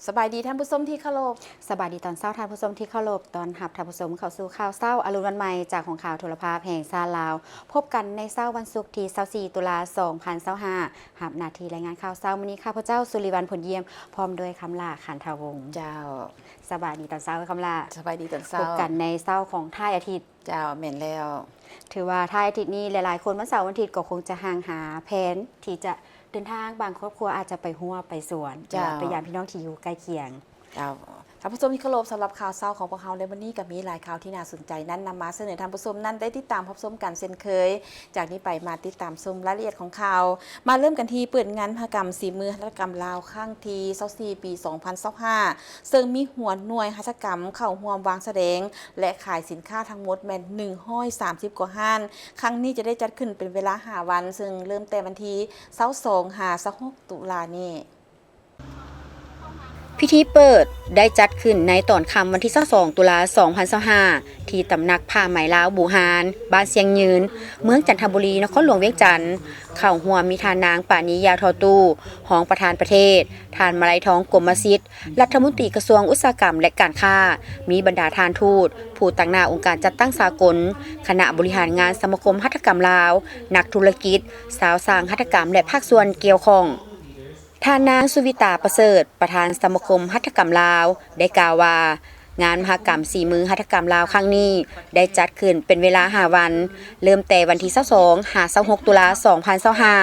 ສະບາຍດີທ່ານຜູ້ຊົມທີ່ເຄົາລົບ. ສະບາຍດີຕອນເຊົ້າທ່ານຜູ້ຊົມທີ່ເຄົາລົບ. ຕ້ອນຮັບທ່ານຜູ້ຊົມເຂົ້າສູ່ຂ່າວເຊົ້າອາລຸນວັນໃໝ່ ຈາກຫ້ອງຂ່າວໂທລະພາບແຫ່ງຊາດລາວ. ພົບກັນໃນເຊົ້າວັນສຸກທີຊາວສີ່ຕຸລາສອງພັນຊາວຫ້າ. ຮັບໜ້າທີ່ລາຍງານຂ່າວເຊົ້າມື້ນີ້ ຂ້າພະເຈົ້າ ສຸລິວັນ ຜົນຢ້ຽມ ພ້ອມດ້ວຍ ຄຳຫຼ້າ ຂັນທະວົງ. ເຈົ້າ. ສະບາຍດີຕອນເຊົ້າ ຄຳຫຼ້າ. ສະບາຍດີຕອນເຊົ້າ. ພົບກັນໃນເຊົ້າຂອງທ້າຍອາທິດ. ເຈົ້າ ແມ່ນແລ້ວ. ຖືວ່າທ້າຍອາທິດນີ້ ຫຼາຍໆຄົນວັນເສົາວັນອາທິດກໍຄົງຈະຮັ່ງຫາແຜນທີ່ຈະເດີນທາງ, ບາງຄອບຄົວອາດຈະໄປຮົ້ວໄປສວນ ເຈົ້າ ຫຼືວ່າໄປຢາມພີ່ນ້ອງທີ່ຢູ່ໃກ້ຄຽງ. ເຈົ້າ ທ່ານຜູ້ຊົມທີ່ເຄົາລົບ, ສຳລັບຂ່າວເຊົ້າຂອງພວກເຮົາໃນມື້ນີ້ກໍມີຫຼາຍຂ່າວທີ່ໜ້າສົນໃຈນັ້ນ ນຳມາສະເໜີໃຫ້ທ່ານຜູ້ຊົມນັ້ນໄດ້ຕິດຕາມຮັບຊົມກັນເຊັ່ນເຄີຍ. ຈາກນີ້ໄປມາຕິດຕາມຊົມລາຍລະອຽດຂອງຂ່າວ. ມາເລີ່ມກັນທີ່ເປີດງານມະຫະກຳສີມືຫັດຖະກຳລາວຄັ້ງທີຊາວສີ່ ປີສອງພັນຊາວຫ້າ ເຊິ່ງມີຫົວໜ່ວຍຫັດຖະກຳເຂົ້າຮ່ວມວາງສະແດງ ແລະ ຂາຍສິນຄ້າທັງໝົດແມ່ນໜຶ່ງຮ້ອຍສາມສິບກວ່າຮ້ານ. ຄັ້ງນີ້ຈະໄດ້ຈັດຂຶ້ນເປັນເວລາຫ້າວັນ ເຊິ່ງເລີ່ມແຕ່ວັນທີຊາວສອງ ຫາ ຊາວຫົກ ຕຸລານີ້. ພິທີເປີດໄດ້ຈັດຂຶ້ນໃນຕອນຄ່ຳວັນທີຊາວສອງ ຕຸລາ ສອງພັນຊາວຫ້າ ທີ່ຕຳໜັກຜ້າໄໝລາວບູຮານ ບ້ານຊຽງຍືນ ເມືອງຈັນທະບູລີ ນະຄອນຫຼວງວຽງຈັນ. ເຂົ້າຮ່ວມມີທ່ານນາງ ປານີ ຢາທໍຕູ້ ຮອງປະທານປະເທດ, ທ່ານ ມະໄລທອງ ກົມມະສິດ ລັດຖະມົນຕີກະຊວງອຸດສາຫະກຳ ແລະ ການຄ້າ, ມີບັນດາທ່ານທູດ, ຜູ້ຕາງໜ້າອົງການຈັດຕັ້ງສາກົນ, ຄະນະບໍລິຫານງານສະມາຄົມຫັດຖະກຳລາວ, ນັກທຸລະກິດ, ຊາວສ້າງຫັດຖະກຳ ແລະ ພາກສ່ວນກ່ຽວຂ້ອງ. ທ່ານນາງ ສຸວິຕາ ປະເສີດ ປະທານສະມາຄົມຫັດຖະກຳລາວ ໄດ້ກ່າວວ່າ ງານມະຫະກຳສີມືຫັດຖະກຳລາວຄັ້ງນີ້ ໄດ້ຈັດຂຶ້ນເປັນເວລາຫ້າວັນ, ເລີ່ມແຕ່ວັນທີຊາວສອງ ຫາ ຊາວຫົກ ຕຸລາ ສອງພັນຊາວຫ້າ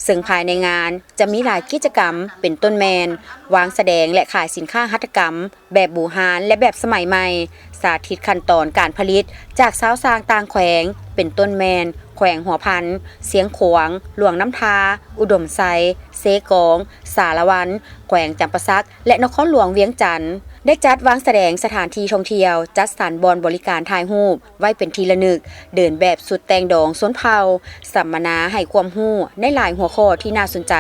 ເຊິ່ງພາຍໃນງານຈະມີຫຼາຍກິດຈະກຳ ເປັນຕົ້ນແມ່ນ ວາງສະແດງ ແລະ ຂາຍສິນຄ້າຫັດຖະກຳແບບບູຮານ ແລະ ແບບສະໄໝໃໝ່, ສາທິດຂັ້ນຕອນການຜະລິດຈາກຊາວຊ່າງຕ່າງແຂວງ ເປັນຕົ້ນແມ່ນ ແຂວງຫົວພັນ, ຊຽງຂວາງ, ຫຼວງນ້ຳທາ, ອຸດົມໄຊ, ເຊກອງ, ສາລະວັນ, ແຂວງຈຳປາສັກ ແລະ ນະຄອນຫຼວງວຽງຈັນ. ໄດ້ຈັດວາງສະແດງສະຖານທີ່ທ່ອງທ່ຽວ, ຈັດສັນບ່ອນບໍລິການຖ່າຍຮູບໄວ້ເປັນທີ່ລະນຶກ, ເດີນແບບຊຸດແຕ່ງດອງຊົນເຜົ່າ, ສຳມະນາໃຫ້ຄວາມຮູ້ໃນຫຼາຍຫົວຂໍ້ທີ່ໜ້າສົນໃຈ,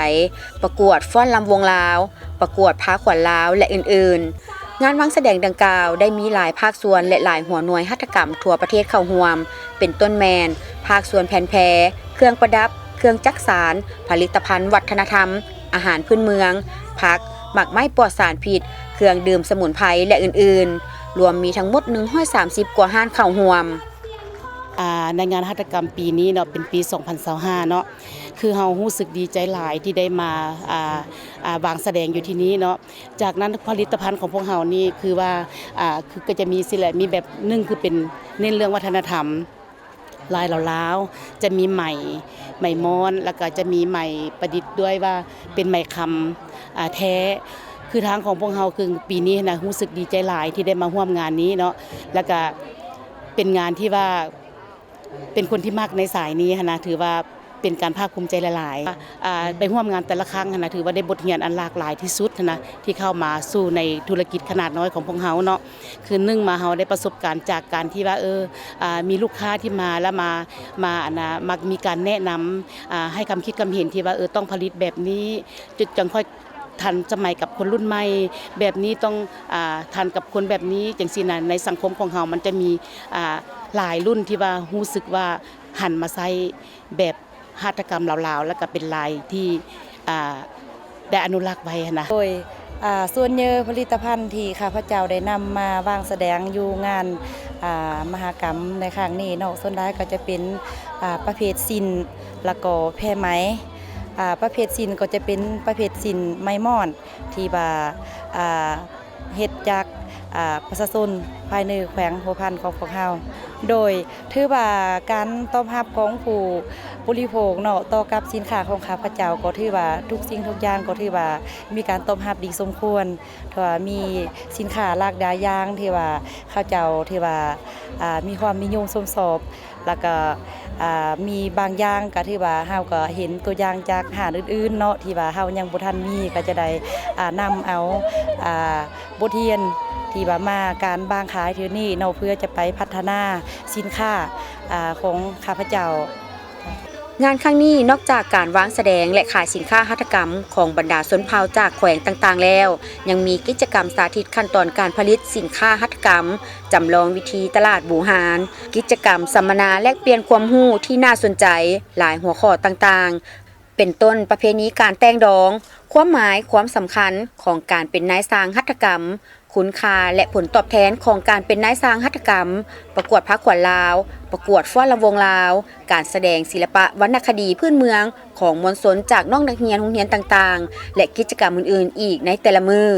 ປະກວດຟ້ອນລຳວົງລາວ, ປະກວດພາຂວັນລາວ ແລະ ອື່ນໆ. ງານວາງສະແດງດັ່ງກ່າວໄດ້ມີຫຼາຍພາກສ່ວນ ແລະ ຫຼາຍຫົວໜ່ວຍຫັດຖະກຳທົ່ວປະເທດເຂົ້າຮ່ວມ, ເປັນຕົ້ນແມ່ນ ພາກສ່ວນແຜ່ນແພ, ເຄື່ອງປະດັບ, ເຄື່ອງຈັກສານ, ຜະລິດຕະພັນວັດທະນະທຳ, ອາຫານພື້ນເມືອງ, ຜັກ, ໝາກໄມ້ປອດສານພິດ, ເຄື່ອງດື່ມສະໝຸນໄພ ແລະ ອື່ນໆ. ລວມມີທັງໝົດໜຶ່ງຮ້ອຍສາມສິບກວ່າຮ້ານເຂົ້າຮ່ວມ. ອ່າ ໃນງານຫັດຖະກຳປີນີ້ເນາະ ເປັນປີສອງພັນຊາວຫ້າເນາະ ຄືເຮົາຮູ້ສຶກດີໃຈຫຼາຍທີ່ໄດ້ມາ ອ່າ ອ່າ ວາງສະແດງຢູ່ທີ່ນີ້ເນາະ. ຈາກນັ້ນຜະລິດຕະພັນຂອງພວກເຮົານີ້ຄືວ່າ ອ່າ ຄືກໍຈະມີຊີ້ແຫຼະ ມີແບບໜຶ່ງຄືເປັນເນັ້ນເລື່ອງວັດທະນະທຳລາຍລາວໆ ຈະມີໄໝ ໄໝມ້ອນ ແລ້ວກໍຈະມີໄໝປະດິດດ້ວຍວ່າເປັນໄໝຄຳ ອ່າ ແທ້. ຄືທາງຂອງພວກເຮົາຄືປີນີ້ນະ ຮູ້ສຶກດີໃຈຫຼາຍທີ່ໄດ້ມາຮ່ວມງານນີ້ເນາະ ແລ້ວກໍເປັນງານທີ່ວ່າ ເປັນຄົນທີ່ມັກໃນສາຍນີ້ຫັ້ນນະ ຖືວ່າເປັນການພາກພູມໃຈຫຼາຍໆ. ອ່າ ໄປຮ່ວມງານແຕ່ລະຄັ້ງຫັ້ນນະ ຖືວ່າໄດ້ບົດຮຽນອັນຫຼາກຫຼາຍທີ່ສຸດຫັ້ນນະ ທີ່ເຂົ້າມາສູ່ໃນທຸລະກິດຂະໜາດນ້ອຍຂອງພວກເຮົາເນາະ. ຄືໜຶ່ງມາ ເຮົາໄດ້ປະສົບການຈາກການທີ່ວ່າ ເອີ ອ່າ ມີລູກຄ້າທີ່ມາ ແລ້ວມາ ມາ ອັນນະ ມັກມີການແນະນຳ ອ່າ ໃຫ້ຄຳຄິດຄຳເຫັນທີ່ວ່າ ເອີ ຕ້ອງຜະລິດແບບນີ້ ຈຶ່ງ ຈຶ່ງຄ່ອຍ ທັນສະໄໝກັບຄົນລຸ້ນໃໝ່ ແບບນີ້ຕ້ອງ ອ່າ ທັນກັບຄົນແບບນີ້ ຈັ່ງຊີ້ນະ. ໃນສັງຄົມຂອງເຮົາມັນຈະມີ ອ່າ ຫຼາຍລຸ້ນທີ່ວ່າຮູ້ສຶກວ່າຫັນມາໃຊ້ແບບຫັດຖະກຳລາວໆ ແລ້ວກະເປັນລາຍທີ່ ອ່າ ໄດ້ອະນຸລັກໄວ້ຫັ້ນນະ. ໂດຍ ອ່າ ສ່ວນເຍີຜະລິດຕະພັນທີ່ຂ້າພະເຈົ້າໄດ້ນຳມາວາງສະແດງຢູ່ງານ ອ່າ ມະຫະກຳໃນຄັ້ງນີ້ເນາະ ສ່ວນຫຼາຍກໍຈະເປັນ ອ່າ ປະເພດສິ້ນ ແລ້ວກໍແພໄໝ. ອ່າ ປະເພດສິ້ນກໍຈະເປັນປະເພດສິ້ນໄໝມ້ອນ ທີ່ວ່າ ອ່າ ເຮັດຈາກ ອ່າ ປະຊາຊົນພາຍໃນແຂວງຫົວພັນຂອງພວກເຮົາ. ໂດຍ ຖືວ່າການຕອບຮັບຂອງຜູ້ບໍລິໂພກເນາະ ຕໍ່ກັບສິນຄ້າຂອງຂ້າພະເຈົ້າ ກໍຖືວ່າທຸກສິ່ງທຸກຢ່າງກໍຖືວ່າມີການຕອບຮັບດີສົມຄວນ. ຖືວ່າມີສິນຄ້າຫຼາກຫຼາຍຢ່າງທີ່ວ່າເຂົາເຈົ້າ ທີ່ວ່າ ອ່າ ມີຄວາມນິຍົມຊົມຊອບ ແລ້ວກໍ ອ່າ ມີບາງຢ່າງກໍຖືວ່າເຮົາກໍເຫັນຕົວຢ່າງຈາກຮ້ານອື່ນໆເນາະ ທີ່ວ່າເຮົາຍັງບໍ່ທັນມີ ກໍຈະໄດ້ ອ່າ ນຳເອົາ ອ່າ ບົດຮຽນທີ່ວ່າມາການວາງຂາຍເທື່ອນີ້ເນາະ ເພື່ອຈະໄປພັດທະນາສິນຄ້າ ອ່າ ຂອງຂ້າພະເຈົ້າ. ງານຄັ້ງນີ້ ນອກຈາກການວາງສະແດງ ແລະ ຂາຍສິນຄ້າຫັດຖະກຳຂອງບັນດາຊົນເຜົ່າຈາກແຂວງຕ່າງໆແລ້ວ, ຍັງມີກິດຈະກຳສາທິດຂັ້ນຕອນການຜະລິດສິນຄ້າຫັດຖະກຳ, ຈຳລອງວິທີຕະຫຼາດບູຮານ, ກິດຈະກຳສຳມະນາແລກປ່ຽນຄວາມຮູ້ທີ່ໜ້າສົນໃຈຫຼາຍຫົວຂໍ້ຕ່າງໆ. ເປັນຕົ້ນ ປະເພນີການແຕ່ງດອງ, ຄວາມໝາຍ, ຄວາມສຳຄັນຂອງການເປັນນາຍຊ່າງຫັດຖະກຳ, ຄຸນຄ່າ ແລະ ຜົນຕອບແທນຂອງການເປັນນາຍຊ່າງຫັດຖະກຳ, ປະກວດຜ້າຂວັນລາວ, ປະກວດຟ້ອນລຳວົງລາວ, ການສະແດງສິລະປະວັນນະຄະດີພື້ນເມືອງຂອງມວນຊົນຈາກນ້ອງນັກຮຽນໂຮງຮຽນຕ່າງໆ ແລະ ກິດຈະກຳອື່ນໆອີກໃນແຕ່ລະມື້.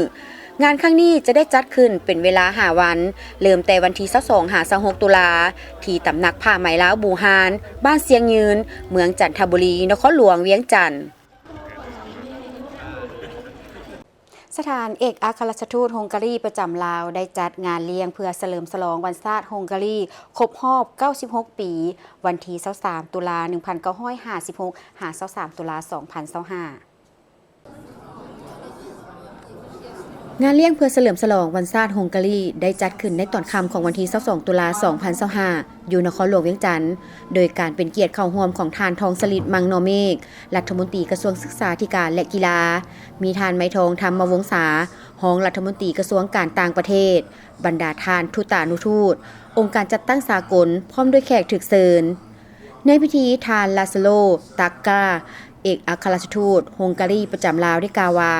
ງານຄັ້ງນີ້ຈະໄດ້ຈັດຂຶ້ນເປັນເວລາຫ້າວັນ, ເລີ່ມແຕ່ວັນທີຊາວສອງຫາຊາວຫົກຕຸລາ ທີ່ຕຳໜັກຜ້າໄໝລາວບູຮານ, ບ້ານຊຽງຍືນ, ເມືອງຈັນທະບູລີ, ນະຄອນຫຼວງວຽງຈັນ. ສະຖານເອກອັກຄະລັດຖະທູດຮົງກາລີປະຈຳລາວ ໄດ້ຈັດງານລ້ຽງເພື່ອສະເຫຼີມສະຫຼອງວັນຊາດຮົງກາລີ ຄົບຮອບເກົ້າສິບຫົກປີ, ວັນທີຊາວສາມຕຸລາ ໜຶ່ງພັນເກົ້າຮ້ອຍຫ້າສິບຫົກ ຫາ ຊາວສາມຕຸລາ ສອງພັນຊາວຫ້າ. ງານລ້ຽງເພື່ອສະເຫຼີມສະຫຼອງວັນຊາດຮົງກາລີ ໄດ້ຈັດຂຶ້ນໃນຕອນຄ່ຳຂອງວັນທີຊາວສອງຕຸລາ ສອງພັນຊາວຫ້າ ຢູ່ນະຄອນຫຼວງວຽງຈັນ, ໂດຍການເປັນກຽດເຂົ້າຮ່ວມຂອງທ່ານ ທອງສະລິດ ມັງນໍເມກ, ລັດຖະມົນຕີກະຊວງສຶກສາທິການ ແລະ ກິລາ, ມີທ່ານ ໄມທອງ ທຳມະວົງສາ, ຮອງລັດຖະມົນຕີກະຊວງການຕ່າງປະເທດ, ບັນດາທ່ານທູຕານຸທູດ, ອົງການຈັດຕັ້ງສາກົນ, ພ້ອມດ້ວຍແຂກຖືກເຊີນ. ໃນພິທີ, ທ່ານ ລາຊາໂລ ຕັກກາ ເອກອັກຄະລັດຖະທູດຮົງກາລີປະຈຳລາວ ໄດ້ກ່າວວ່າ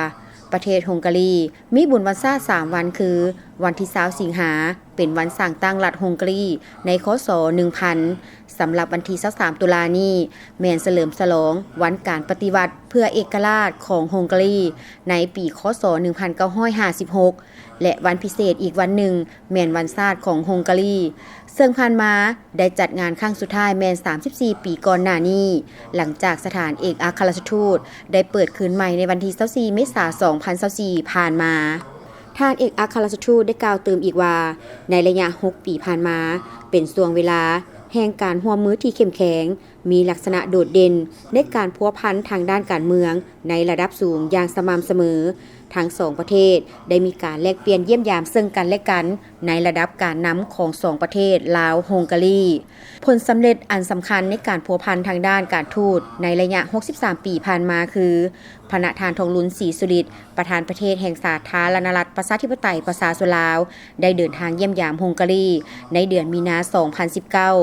ປະເທດຮົງກາລີມີບຸນວັນຊາດສາມວັນ ຄື ວັນທີຊາວສິງຫາ ເປັນວັນສ້າງຕັ້ງລັດຮົງກາລີໃນ ຄ.ສ. ໜຶ່ງພັນ. ສຳລັບວັນທີຊາວສາມຕຸລານີ້ ແມ່ນສະເຫຼີມສະຫຼອງວັນການປະຕິວັດເພື່ອເອກະລາດຂອງຮົງກາລີໃນປີ ຄ.ສ. ໜຶ່ງພັນເກົ້າຮ້ອຍຫ້າສິບຫົກ ແລະ ວັນພິເສດອີກວັນໜຶ່ງ ແມ່ນວັນຊາດຂອງຮົງກາລີ, ເຊິ່ງຜ່ານມາໄດ້ຈັດງານຄັ້ງສຸດທ້າຍແມ່ນສາມສິບສີ່ປີກ່ອນໜ້ານີ້, ຫຼັງຈາກສະຖານເອກອັກຄະລັດຖະທູດໄດ້ເປີດຄືນໃໝ່ໃນວັນທີຊາວສີ່ເມສາ ສອງພັນຊາວສີ່ຜ່ານມາ. ທ່ານເອກອັກຄະລັດຖະທູດໄດ້ກ່າວຕື່ມອີກວ່າ, ໃນໄລຍະຫົກປີຜ່ານມາ ເປັນຊ່ວງເວລາແຫ່ງການຮ່ວມມືທີ່ເຂັ້ມແຂງ, ມີລັກສະນະໂດດເດັ່ນໃນການພົວພັນທາງດ້ານການເມືອງໃນລະດັບສູງຢ່າງສະໝ່ຳສະເໝີ. ທັງສອງປະເທດໄດ້ມີການແລກປ່ຽນຢ້ຽມຢາມເຊິ່ງກັນແລະກັນໃນລະດັບການນຳຂອງສອງປະເທດລາວ-ຮົງກາລີ. ຜົນສຳເລັດອັນສຳຄັນໃນການພົວພັນທາງດ້ານການທູດໃນໄລຍະຫົກສິບສາມປີຜ່ານມາຄື ພະນະທ່ານ ທອງລຸນ ສີສຸລິດ ປະທານປະເທດແຫ່ງສາທາລະນະລັດ ປະຊາທິປະໄຕ ປະຊາຊົນລາວ ໄດ້ເດີນທາງຢ້ຽມຢາມຮົງກາລີໃນເດືອນມີນາ ສອງພັນສິບເກົ້າ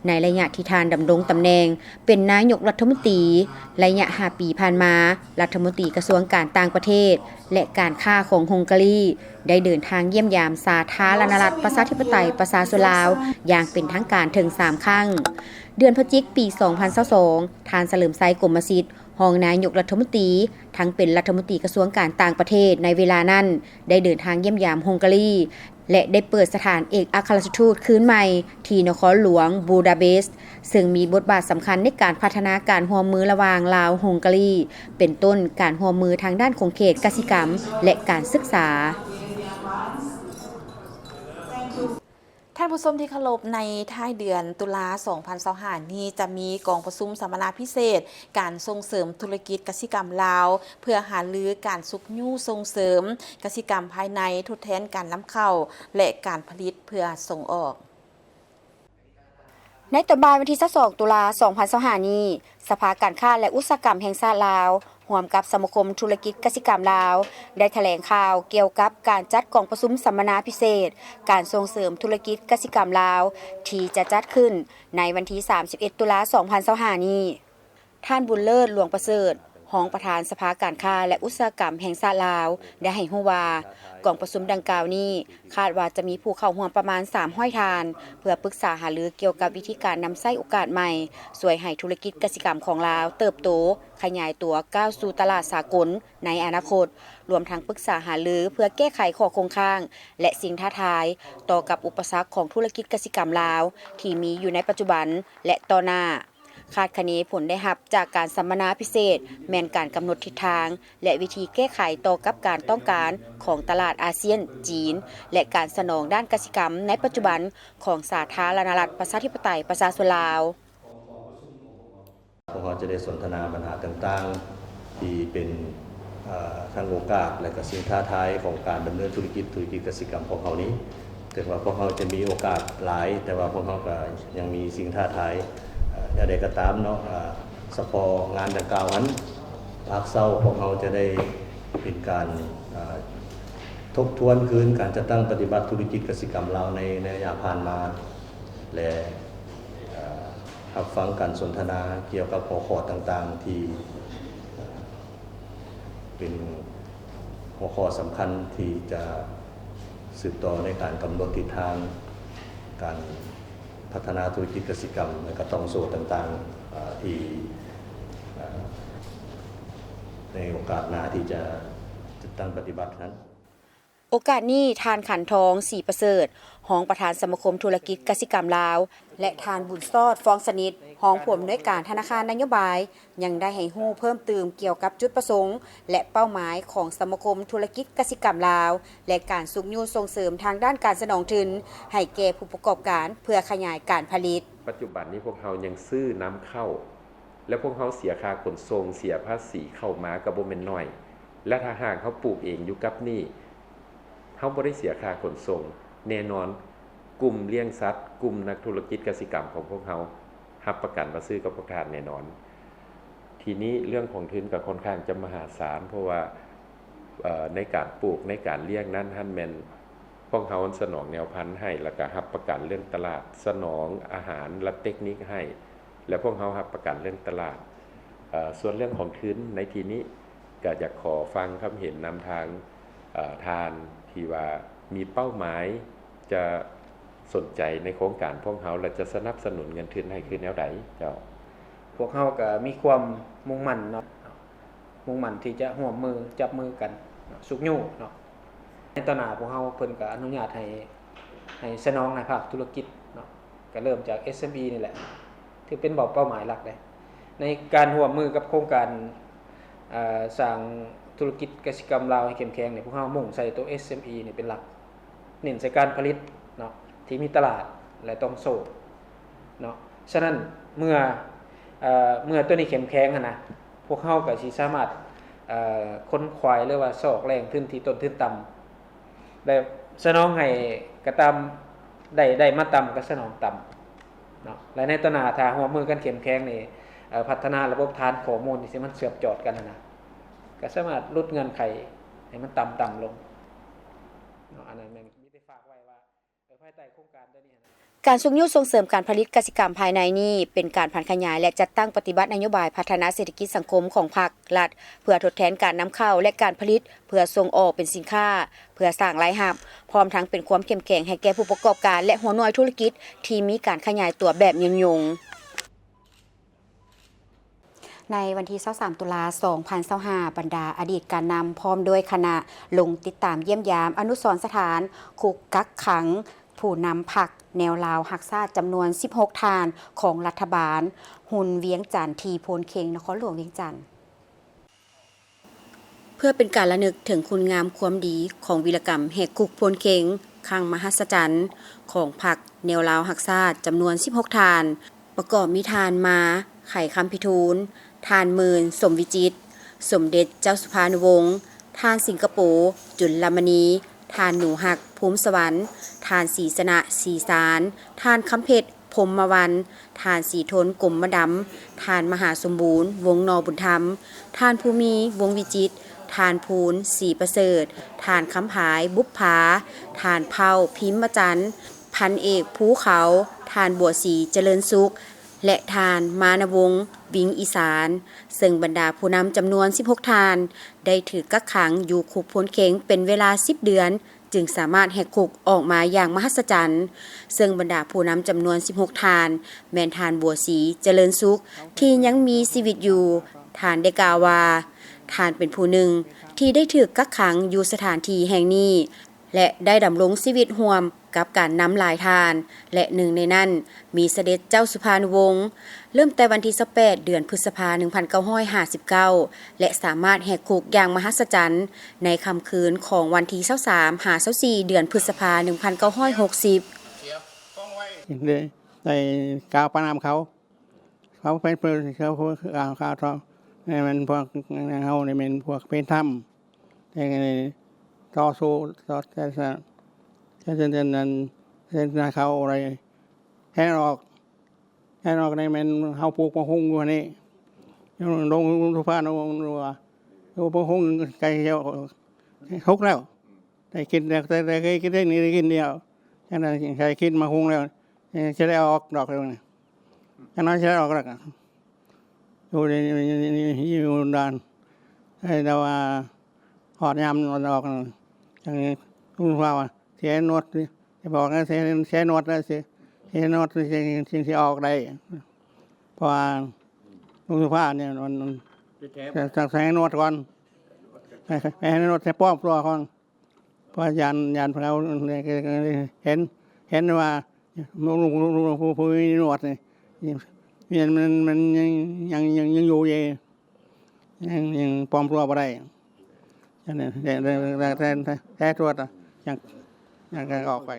ໃນໄລຍະທີ່ທ່ານດຳລົງຕຳແໜ່ງເປັນນາຍົກລັດຖະມົນຕີ. ໄລຍະຫ້າປີຜ່ານມາ, ລັດຖະມົນຕີກະຊວງການຕ່າງປະເທດ ແລະ ການຄ້າຂອງຮົງກາລີ ໄດ້ເດີນທາງຢ້ຽມຢາມສາທາລະນະລັດ ປະຊາທິປະໄຕ ປະຊາຊົນລາວ ຢ່າງເປັນທາງການເຖິງສາມຄັ້ງ. ເດືອນພະຈິກ ປີສອງພັນຊາວສອງ ທ່ານ ສະເຫຼີມໄຊ ກົມມະສິດ ຮອງນາຍົກລັດຖະມົນຕີ ທັງເປັນລັດຖະມົນຕີກະຊວງການຕ່າງປະເທດໃນເວລານັ້ນ ໄດ້ເດີນທາງຢ້ຽມຢາມຮົງກາລີ ແລະ ໄດ້ເປີດສະຖານເອກອັກຄະລັດຖະທູດຄືນໃໝ່ທີ່ນະຄອນຫຼວງບູດາເບສ, ເຊິ່ງມີບົດບາດສຳຄັນໃນການພັດທະນາການຮ່ວມມືລະຫວ່າງລາວ-ຮົງກາລີ, ເປັນຕົ້ນການຮ່ວມມືທາງດ້ານຂົງເຂດກະສິກຳ ແລະ ການສຶກສາ. ທ່ານຜູ້ຊົມທີ່ເຄົາລົບ, ໃນທ້າຍເດືອນຕຸລາ ສອງພັນຊາວຫ້ານີ້ ຈະມີກອງປະຊຸມສຳມະນາພິເສດ ການສົ່ງເສີມທຸລະກິດກະສິກຳລາວ ເພື່ອຫາລືການຊຸກຍູ້ສົ່ງເສີມກະສິກຳພາຍໃນ, ທົດແທນການນຳເຂົ້າ ແລະ ການຜະລິດເພື່ອສົ່ງອອກ. ໃນຕອນບ່າຍວັນທີຊາວສອງ ຕຸລາ ສອງພັນຊາວຫ້ານີ້, ສະພາການຄ້າ ແລະ ອຸດສາຫະກຳແຫ່ງຊາດລາວ ຮ່ວມກັບສະມາຄົມທຸລະກິດກະສິກຳລາວ ໄດ້ຖະແຫຼງຂ່າວກ່ຽວກັບການຈັດກອງປະຊຸມສຳມະນາພິເສດ ການສົ່ງເສີມທຸລະກິດກະສິກຳລາວ ທີ່ຈະຈັດຂຶ້ນໃນວັນທີສາມສິບເອັດ ຕຸລາ ສອງພັນຊາວຫ້ານີ້. ທ່ານ ບຸນເລີດ ຫຼວງປະເສີດ ຮອງປະທານສະພາການຄ້າ ແລະ ອຸດສາຫະກຳແຫ່ງຊາດລາວ ໄດ້ໃຫ້ຮູ້ວ່າ ກອງປະຊຸມດັ່ງກ່າວນີ້ ຄາດວ່າຈະມີຜູ້ເຂົ້າຮ່ວມປະມານສາມຮ້ອຍທ່ານ ເພື່ອປຶກສາຫາລືກ່ຽວກັບວິທີການນຳໃຊ້ໂອກາດໃໝ່ ຊ່ວຍໃຫ້ທຸລະກິດກະສິກຳຂອງລາວເຕີບໂຕ, ຂະຫຍາຍຕົວກ້າວສູ່ຕະຫຼາດສາກົນໃນອະນາຄົດ, ລວມທັງປຶກສາຫາລືເພື່ອແກ້ໄຂຂໍ້ຄົງຄ້າງ ແລະ ສິ່ງທ້າທາຍຕໍ່ກັບອຸປະສັກຂອງທຸລະກິດກະສິກຳລາວ ທີ່ມີຢູ່ໃນປັດຈຸບັນ ແລະ ຕໍ່ໜ້າ. ຄາດຄະເນຜົນໄດ້ຮັບຈາກການສຳມະນາພິເສດ ແມ່ນການກຳນົດທິດທາງ ແລະ ວິທີແກ້ໄຂຕໍ່ກັບການຕ້ອງການຂອງຕະຫຼາດອາຊຽນ, ຈີນ ແລະ ການສະໜອງດ້ານກະສິກຳໃນປັດຈຸບັນຂອງສາທາລະນະລັດ ປະຊາທິປະໄຕ ປະຊາຊົນລາວ. ພວກເຮົາຈະໄດ້ສົນທະນາບັນຫາຕ່າງໆ ທີ່ເປັນ ເອີ ທັງໂອກາດ ແລະ ກະສິ່ງທ້າທາຍຂອງການດຳເນີນທຸລະກິດ, ທຸລະກິດກະສິກຳຂອງເຮົານີ້. ເຖິງວ່າພວກເຮົາຈະມີໂອກາດຫຼາຍ, ແຕ່ວ່າພວກເຮົາກໍຍັງມີສິ່ງທ້າທາຍ. ເອີ ແນວໃດກໍຕາມເນາະ, ເອີ ສະເພາະງານດັ່ງກ່າວຫັ້ນ, ພາກເຊົ້າພວກເຮົາຈະໄດ້ເປັນການ ເອີ ທົບທວນຄືນການຈັດຕັ້ງປະຕິບັດທຸລະກິດກະສິກຳລາວໃນ ໃນໄລຍະຜ່ານມາ ແລະ ເອີ ຮັບຟັງການສົນທະນາກ່ຽວກັບຫົວຂໍ້ຕ່າງໆ ທີ່ ເປັນຫົວຂໍ້ສຳຄັນທີ່ຈະສືບຕໍ່ໃນການກຳນົດທິດທາງການພັດທະນາທຸລະກິດກະສິກຳ ແລະ ກະຕ່ອງໂສ້ຕ່າງໆ ເອີ່ ທີ່ ເອີ່ ໃນໂອກາດໜ້າທີ່ຈະຈັດຕັ້ງປະຕິບັດນັ້ນ. ໂອກາດນີ້ ທ່ານ ຂັນທອງ ສີປະເສີດ ຮອງປະທານສະມາຄົມທຸລະກິດກະສິກຳລາວ ແລະ ທ່ານ ບຸນສອດ ຟອງສະໜິດ ຮອງຜູ້ອຳນວຍການທະນາຄານນະໂຍບາຍ ຍັງໄດ້ໃຫ້ຮູ້ເພີ່ມຕື່ມກ່ຽວກັບຈຸດປະສົງ ແລະ ເປົ້າໝາຍຂອງສະມາຄົມທຸລະກິດກະສິກຳລາວ ແລະ ການຊຸກຍູ້ສົ່ງເສີມທາງດ້ານການສະໜອງທຶນໃຫ້ແກ່ຜູ້ປະກອບການ ເພື່ອຂະຫຍາຍການຜະລິດ. ປັດຈຸບັນນີ້ພວກເຮົາຍັງຊື້ນຳເຂົ້າ ແລະ ພວກເຮົາເສຍຄ່າຂົນສົ່ງ, ເສຍພາສີເຂົ້າມາກໍບໍ່ແມ່ນໜ້ອຍ ແລະ ຖ້າຫາກເຮົາປູກເອງຢູ່ກັບນີ້ ເຮົາບໍ່ໄດ້ເສຍຄ່າຂົນສົ່ງ ແນ່ນອນ ກຸ່ມລ້ຽງສັດ, ກຸ່ມນັກທຸລະກິດກະສິກຳຂອງພວກເຮົາ ຮັບປະກັນວ່າຊື້ກັບພວກທ່ານແນ່ນອນ. ທີນີ້ເລື່ອງຂອງທຶນກໍຄ່ອນຂ້າງຈະມະຫາສານ ເພາະວ່າ ເອີ່ ໃນການປູກ, ໃນການລ້ຽງນັ້ນຫັ້ນແມ່ນພວກເຮົາສະໜອງແນວພັນໃຫ້ ແລ້ວກໍຮັບປະກັນເລື່ອງຕະຫຼາດ, ສະໜອງອາຫານ ແລະ ເຕັກນິກໃຫ້ ແລະ ພວກເຮົາຮັບປະກັນເລື່ອງຕະຫຼາດ. ເອີ່ ສ່ວນເລື່ອງຂອງທຶນໃນທີ່ນີ້ ກໍຢາກຂໍຟັງຄຳເຫັນນຳທາງ ເອີ່ ທ່ານທີ່ວ່າມີເປົ້າໝາຍຈະສົນໃຈໃນໂຄງການພວກເຮົາ ແລະ ຈະສະໜັບສະໜູນເງິນທຶນໃຫ້ຄືແນວໃດເຈົ້າ? ພວກເຮົາກໍມີຄວາມມຸ່ງໝັ້ນເນາະ, ມຸ່ງໝັ້ນທີ່ຈະຮ່ວມມືຈັບມືກັນເນາະ, ຊຸກຍູ້ເນາະ. ໃນຕໍ່ໜ້າພວກເຮົາເພິ່ນກໍອະນຸຍາດໃຫ້ ໃຫ້ສະໜອງໃຫ້ພາກທຸລະກິດເນາະ, ກໍເລີ່ມຈາກ ເອສເອັມອີ ນີ້ແຫຼະ ຖືເປັນເປົ້າ ເປົ້າໝາຍຫຼັກເດ້. ໃນການຮ່ວມມືກັບໂຄງການ ເອີ່ ສ້າງທຸລະກິດກະສິກຳລາວໃຫ້ເຂັ້ມແຂງນີ້ ພວກເຮົາມຸ່ງໃສ່ໂຕ ເອສເອັມອີ ນີ້ເປັນຫຼັກ, ເນັ້ນໃສ່ການຜະລິດເນາະ ທີ່ມີຕະຫຼາດ ແລະ ຕ້ອງໂສ້ເນາະ. ສະນັ້ນເມື່ອ ເອີ່ ເມື່ອໂຕນີ້ເຂັ້ມແຂງຫັ້ນນະ ພວກເຮົາກໍຊິສາມາດ ເອີ່ ຂົນຂວາຍ ຫຼືວ່າຊອກແຫຼ່ງທຶນທີ່ຕົ້ນທຶນຕ່ຳ ແລະ ສະໜອງໃຫ້ກະຕ່ຳ ໄດ້ ໄດ້ມາຕ່ຳກໍສະໜອງຕ່ຳເນາະ. ແລະ ໃນຕໍ່ໜ້າຖ້າຮ່ວມມືກັນເຂັ້ມແຂງນີ້ ເອີ່ ພັດທະນາລະບົບຖານຂໍ້ມູນທີ່ມັນເຊື່ອມຈອດກັນຫັ້ນນະ ກໍສາມາດຫຼຸດເງື່ອນໄຂໃຫ້ມັນຕ່ຳໆລົງເນາະ. ອັນນັ້ນແມ່ນມີແຕ່ຝາກໄວ້ວ່າ ເອີ່ ພາຍໃຕ້ໂຄງການໂຕນີ້ຫັ້ນນະ. ການຊຸກຍູ້ສົ່ງເສີມການຜະລິດກະສິກຳພາຍໃນນີ້ ເປັນການຜັນຂະຫຍາຍ ແລະ ຈັດຕັ້ງປະຕິບັດນະໂຍບາຍພັດທະນາເສດຖະກິດສັງຄົມຂອງພັກ ລັດ ເພື່ອທົດແທນການນຳເຂົ້າ ແລະ ການຜະລິດເພື່ອສົ່ງອອກເປັນສິນຄ້າ ເພື່ອສ້າງລາຍຮັບ, ພ້ອມທັງເປັນຄວາມເຂັ້ມແຂງໃຫ້ແກ່ຜູ້ປະກອບການ ແລະ ຫົວໜ່ວຍທຸລະກິດທີ່ມີການຂະຫຍາຍຕົວແບບຍືນຍົງ. ໃນວັນທີຊາວສາມ ຕຸລາ ສອງພັນຊາວຫ້າ ບັນດາອະດີດການນຳ ພ້ອມດ້ວຍຄະນະ ລົງຕິດຕາມຢ້ຽມຢາມອະນຸສອນສະຖານຄຸກກັກຂັງຜູ້ນຳພັກແນວລາວຮັກຊາດ ຈຳນວນສິບຫົກທ່ານ ຂອງລັດຖະບານຮຸນວຽງຈັນ ທີ່ໂພນເຄັງ ນະຄອນຫຼວງວຽງຈັນ. ເພື່ອເປັນການລະນຶກເຖິງຄຸນງາມຄວາມດີຂອງວິລະກຳແຫກຄຸກໂພນເຄັງຄັ້ງມະຫັດສະຈັນຂອງພັກແນວລາວຮັກຊາດ ຈຳນວນສິບຫົກທ່ານ ປະກອບມີທ່ານ ມາ ໄຂຄຳພິທູນ, ທ່ານ ໝື່ນ ສົມວິຈິດ, ສົມເດັດເຈົ້າສຸພານຸວົງ, ທ່ານ ສິງກະໂປ ຈຸນລະມະນີ, ທ່ານ ໜູຮັກ ພູມສະຫວັນ, ທ່ານ ສີຊະນະ ສີສານ, ທ່ານ ຄຳເພັດ ພົມມະວັນ, ທ່ານ ສີທົນ ກົມມະດຳ, ທ່ານ ມະຫາສົມບູນ ວົງໜໍບຸນທຳ, ທ່ານ ພູມີ ວົງວິຈິດ, ທ່ານ ພູນ ສີປະເສີດ, ທ່ານ ຄຳພາຍ ບຸບຜາ, ທ່ານ ເຜົ່າ ພິມມະຈັນ, ພັນເອກ ພູເຂົາ, ທ່ານ ບົວສີ ຈະເລີນສຸກ ແລະ ທ່ານ ມານະວົງ ວິງອີສານ, ເຊິ່ງບັນດາຜູ້ນຳຈຳນວນສິບຫົກທ່ານ ໄດ້ຖືກກັກຂັງຢູ່ຄຸກໂພນເຄັງເປັນເວລາສິບເດືອນ ຈຶ່ງສາມາດແຫກຄຸກອອກມາຢ່າງມະຫັດສະຈັນ, ເຊິ່ງບັນດາຜູ້ນຳຈຳນວນສິບຫົກທ່ານ ແມ່ນທ່ານ ບົວສີ ຈະເລີນສຸກ ທີ່ຍັງມີຊີວິດຢູ່. ທ່ານໄດ້ກ່າວວ່າ ທ່ານເປັນຜູ້ໜຶ່ງທີ່ໄດ້ຖືກກັກຂັງຢູ່ສະຖານທີ່ແຫ່ງນີ້ ແລະ ໄດ້ດຳລົງຊີວິດຮ່ວມກັບການນຳຫຼາຍທ່ານ ແລະ ໜຶ່ງໃນນັ້ນມີສະເດັດເຈົ້າສຸພານຸວົງ. ເລີ່ມແຕ່ວັນທີຊາວແປດ ເດືອນພຶດສະພາ ໜຶ່ງພັນເກົ້າຮ້ອຍຫ້າສິບເກົ້າ ແລະ ສາມາດແຫກຄຸກຢ່າງມະຫັດສະຈັນໃນຄ່ຳຄືນຂອງວັນທີຊາວສາມ ຫາ ຊາວສີ່ ເດືອນພຶດສະພາ ໜຶ່ງພັນເກົ້າຮ້ອຍຫົກສິບ. ໄດ້ກ່າວປະນາມເຂົາ, ເຂົາເປັນ ເຂົາ ເຂົາ ເຂົາ ເຂົາ ແມ່ນພວກເຮົານີ້ແມ່ນພວກເປັນທຳ ແຕ່ ຕໍ່ສູ້ ຕໍ່ ແຕ່ ແຕ່ ແຕ່ ແຕ່ ແຕ່ ເຂົາໄດ້ແທນອອກ ແທນອອກນີ້ແມ່ນເຮົາປູກໝາກຫຸ່ງຢູ່ຫັ້ນນີ້ ລົງ ລົງ ລົງ ທຸພານ ລົງ ລົງ ລົງ ປູກໝາກຫຸ່ງໃກ້ແລ້ວ ສຸກແລ້ວ ໄດ້ກິນແລ້ວ ແຕ່ ແຕ່ເຄີຍກິນໄດ້ນີ້ ໄດ້ກິນແລ້ວ ຈັ່ງໃດໃຫ້ກິນໝາກຫຸ່ງແລ້ວ ຈະໄດ້ອອກດອກແລ້ວນີ້ ຈັ່ງໜ້ອຍຈະໄດ້ອອກດອກ ຢູ່ ຢູ່ ຢູ່ ຢູ່ດ່ານ ເອີ ແຕ່ວ່າຮອດຍາມມັນອອກ ຈັ່ງລຸງສຸພາວ່າ ເສຍໜວດ ຊິບອກໃຫ້ເສຍ ເສຍໜວດ ເສຍ ເສຍໜວດ ຈຶ່ງ ຈຶ່ງຊິອອກໄດ້ ເພາະວ່າລຸງສຸພານີ້ມັນ ມັນ ໄປແທງ ຕ້ອງໃສ່ໜວດກ່ອນ ໃຫ້ ໃຫ້ໜວດໃສ່ປອມຕົວກ່ອນ ເພາະຢ້ານ ຢ້ານເຂົາເຫັນ ເຫັນວ່າ ລຸງ ລຸງ ລຸງ ຜູ້ ຜູ້ມີໜວດນີ້ ມັນ ມັນ ມັນຍັງ ຍັງ ຍັງ ຍັງຢູ່ເດ ຍັງ ຍັງປອມຕົວບໍ່ໄດ້ ຈັ່ງນັ້ນ ແຕ່ ແຕ່ ແຕ່ ແຕ່ ແຕ່ຕົວ ຍັງ ຍັງ ຍັງອອກໄປ.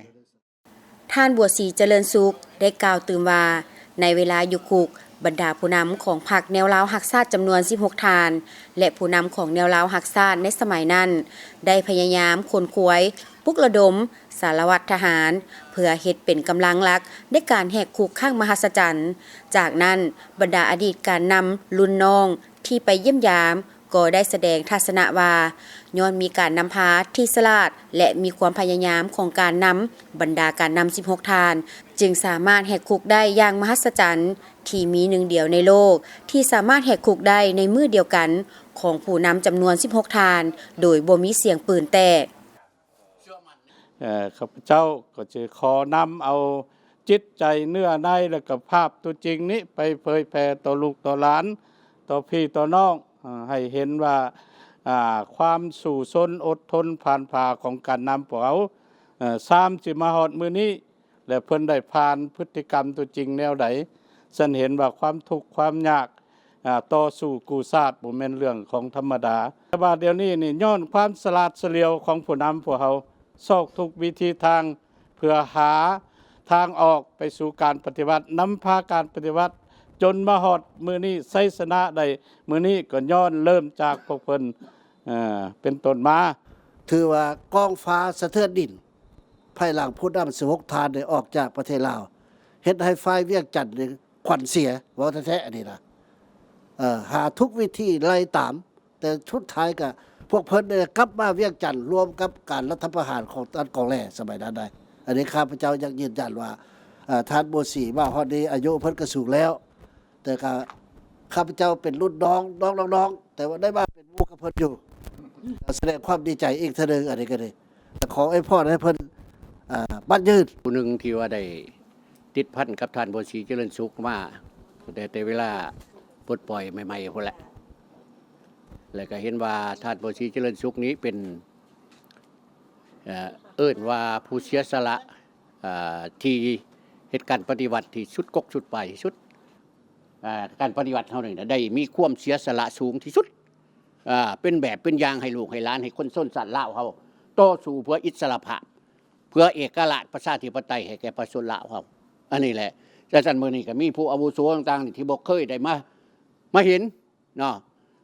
ທ່ານ ບົວສີ ຈະເລີນສຸກ ໄດ້ກ່າວຕື່ມວ່າ ໃນເວລາຢູ່ຄຸກ, ບັນດາຜູ້ນຳຂອງພັກແນວລາວຮັກຊາດຈຳນວນສິບຫົກທ່ານ ແລະ ຜູ້ນຳຂອງແນວລາວຮັກຊາດໃນສະໄໝນັ້ນ ໄດ້ພະຍາຍາມຂົນຂວາຍ, ປຸກລະດົມ, ສາລະວັດທະຫານ ເພື່ອເຮັດເປັນກຳລັງຫຼັກໃນການແຫກຄຸກຄັ້ງມະຫັດສະຈັນ. ຈາກນັ້ນ, ບັນດາອະດີດການນຳລຸ້ນນ້ອງທີ່ໄປຢ້ຽມຢາມ ກໍໄດ້ສະແດງທັດສະນະວ່າ ຍ້ອນມີການນຳພາທີ່ສະຫຼາດ ແລະ ມີຄວາມພະຍາຍາມຂອງການນຳບັນດາການນຳສິບຫົກທ່ານ ຈຶ່ງສາມາດແຫກຄຸກໄດ້ຢ່າງມະຫັດສະຈັນ ທີ່ມີໜຶ່ງດຽວໃນໂລກ ທີ່ສາມາດແຫກຄຸກໄດ້ໃນມື້ດຽວກັນຂອງຜູ້ນຳຈຳນວນສິບຫົກທ່ານ ໂດຍບໍ່ມີສຽງປືນແຕກ. ເອີ ຂ້າພະເຈົ້າກໍຈະຂໍນຳເອົາຈິດໃຈເນື້ອໃນ ແລະ ກະພາບຕົວຈິງນີ້ໄປເຜີຍແຜ່ຕໍ່ລູກຕໍ່ຫຼານ ຕໍ່ພີ່ຕໍ່ນ້ອງ ເອີ ໃຫ້ເຫັນວ່າ ອາ ຄວາມສູ້ຊົນອົດທົນຜ່ານຜ່າຂອງການນຳພວກເຮົາ ເອີ ຊາມຊິມາຮອດມື້ນີ້ ແລະ ເພິ່ນໄດ້ຜ່ານພຶດຕິກຳຕົວຈິງແນວໃດ ຊັ້ນເຫັນວ່າຄວາມທຸກຄວາມຍາກ ອາ ຕໍ່ສູ້ກູ້ຊາດບໍ່ແມ່ນເລື່ອງຂອງທຳມະດາ. ແຕ່ວ່າດຽວນີ້ນີ້ ຍ້ອນຄວາມສະຫຼາດສະຫຼຽວຂອງຜູ້ນຳພວກເຮົາ ຊອກທຸກວິທີທາງເພື່ອຫາທາງອອກໄປສູ່ການປະຕິວັດ, ນຳພາການປະຕິວັດ ຈົນມາຮອດມື້ນີ້, ໄຊຊະນະໄດ້ມື້ນີ້ ກໍຍ້ອນເລີ່ມຈາກພວກເພິ່ນ ເປັນຕົ້ນມາ. ຖືວ່າກ້ອງຟ້າສະເທືອນດິນ ພາຍຫຼັງຜູ້ນຳສິບຫົກທ່ານໄດ້ອອກຈາກປະເທດລາວ ເຮັດໃຫ້ຝ່າຍວຽງຈັນນີ້ຂວັນເສຍ ເວົ້າແທ້ໆ ອັນນີ້ນະ ເອີ ຫາທຸກວິທີໄລ່ຕາມ ແຕ່ສຸດທ້າຍກະພວກເພິ່ນໄດ້ກັບມາວຽງຈັນ ຮ່ວມກັບການລັດຖະປະຫານຂອງທ່ານກອງແລສະໄໝນັ້ນໄດ໋. ອັນນີ້ຂ້າພະເຈົ້າຢາກຢືນຢັນວ່າ ເອີ ທ່ານບົວສີມາຮອດນີ້ອາຍຸເພິ່ນກະສູງແລ້ວ ແຕ່ກະຂ້າພະເຈົ້າເປັນລຸ້ນນ້ອງ ນ້ອງໆ ແຕ່ວ່າໄດ້ມາເປັນໝູ່ກັບເພິ່ນຢູ່ ກະສະແດງຄວາມດີໃຈອີກເທື່ອໜຶ່ງ. ອັນນີ້ກະດີ ຂໍອວຍພອນໃຫ້ເພິ່ນ ອາ ໝັ້ນຍືນ. ຜູ້ໜຶ່ງທີ່ວ່າໄດ້ຕິດພັນກັບທ່ານບົວສີ ຈະເລີນສຸກມາ ແຕ່ ແຕ່ເວລາປົດປ່ອຍໃໝ່ໆ ພຸ້ນແຫຼະ ແລ້ວກະເຫັນວ່າທ່ານບົວສີ ຈະເລີນສຸກນີ້ເປັນ ເອີ ເອີ້ນວ່າຜູ້ເສຍສະຫຼະ ອາ ທີ່ເຮັດການປະຕິວັດທີ່ສຸດກົກສຸດປາຍທີ່ສຸດ. ອາ ການປະຕິວັດເຮົານີ້ນະ ໄດ້ມີຄວາມເສຍສະຫຼະສູງທີ່ສຸດ ອາ ເປັນແບບເປັນຢ່າງໃຫ້ລູກໃຫ້ຫຼານ ໃຫ້ຄົນຊົນຊາດລາວເຮົາ ຕໍ່ສູ້ເພື່ອອິດສະຫຼະພາບ ເພື່ອເອກະລາດປະຊາທິປະໄຕໃຫ້ແກ່ປະຊາຊົນລາວເຮົາ. ອັນນີ້ແຫຼະ ແຕ່ຊັ້ນມື້ນີ້ກະມີຜູ້ອາວຸໂສຕ່າງໆ ທີ່ບໍ່ເຄີຍໄດ້ມາ ມາເຫັນ ເນາະ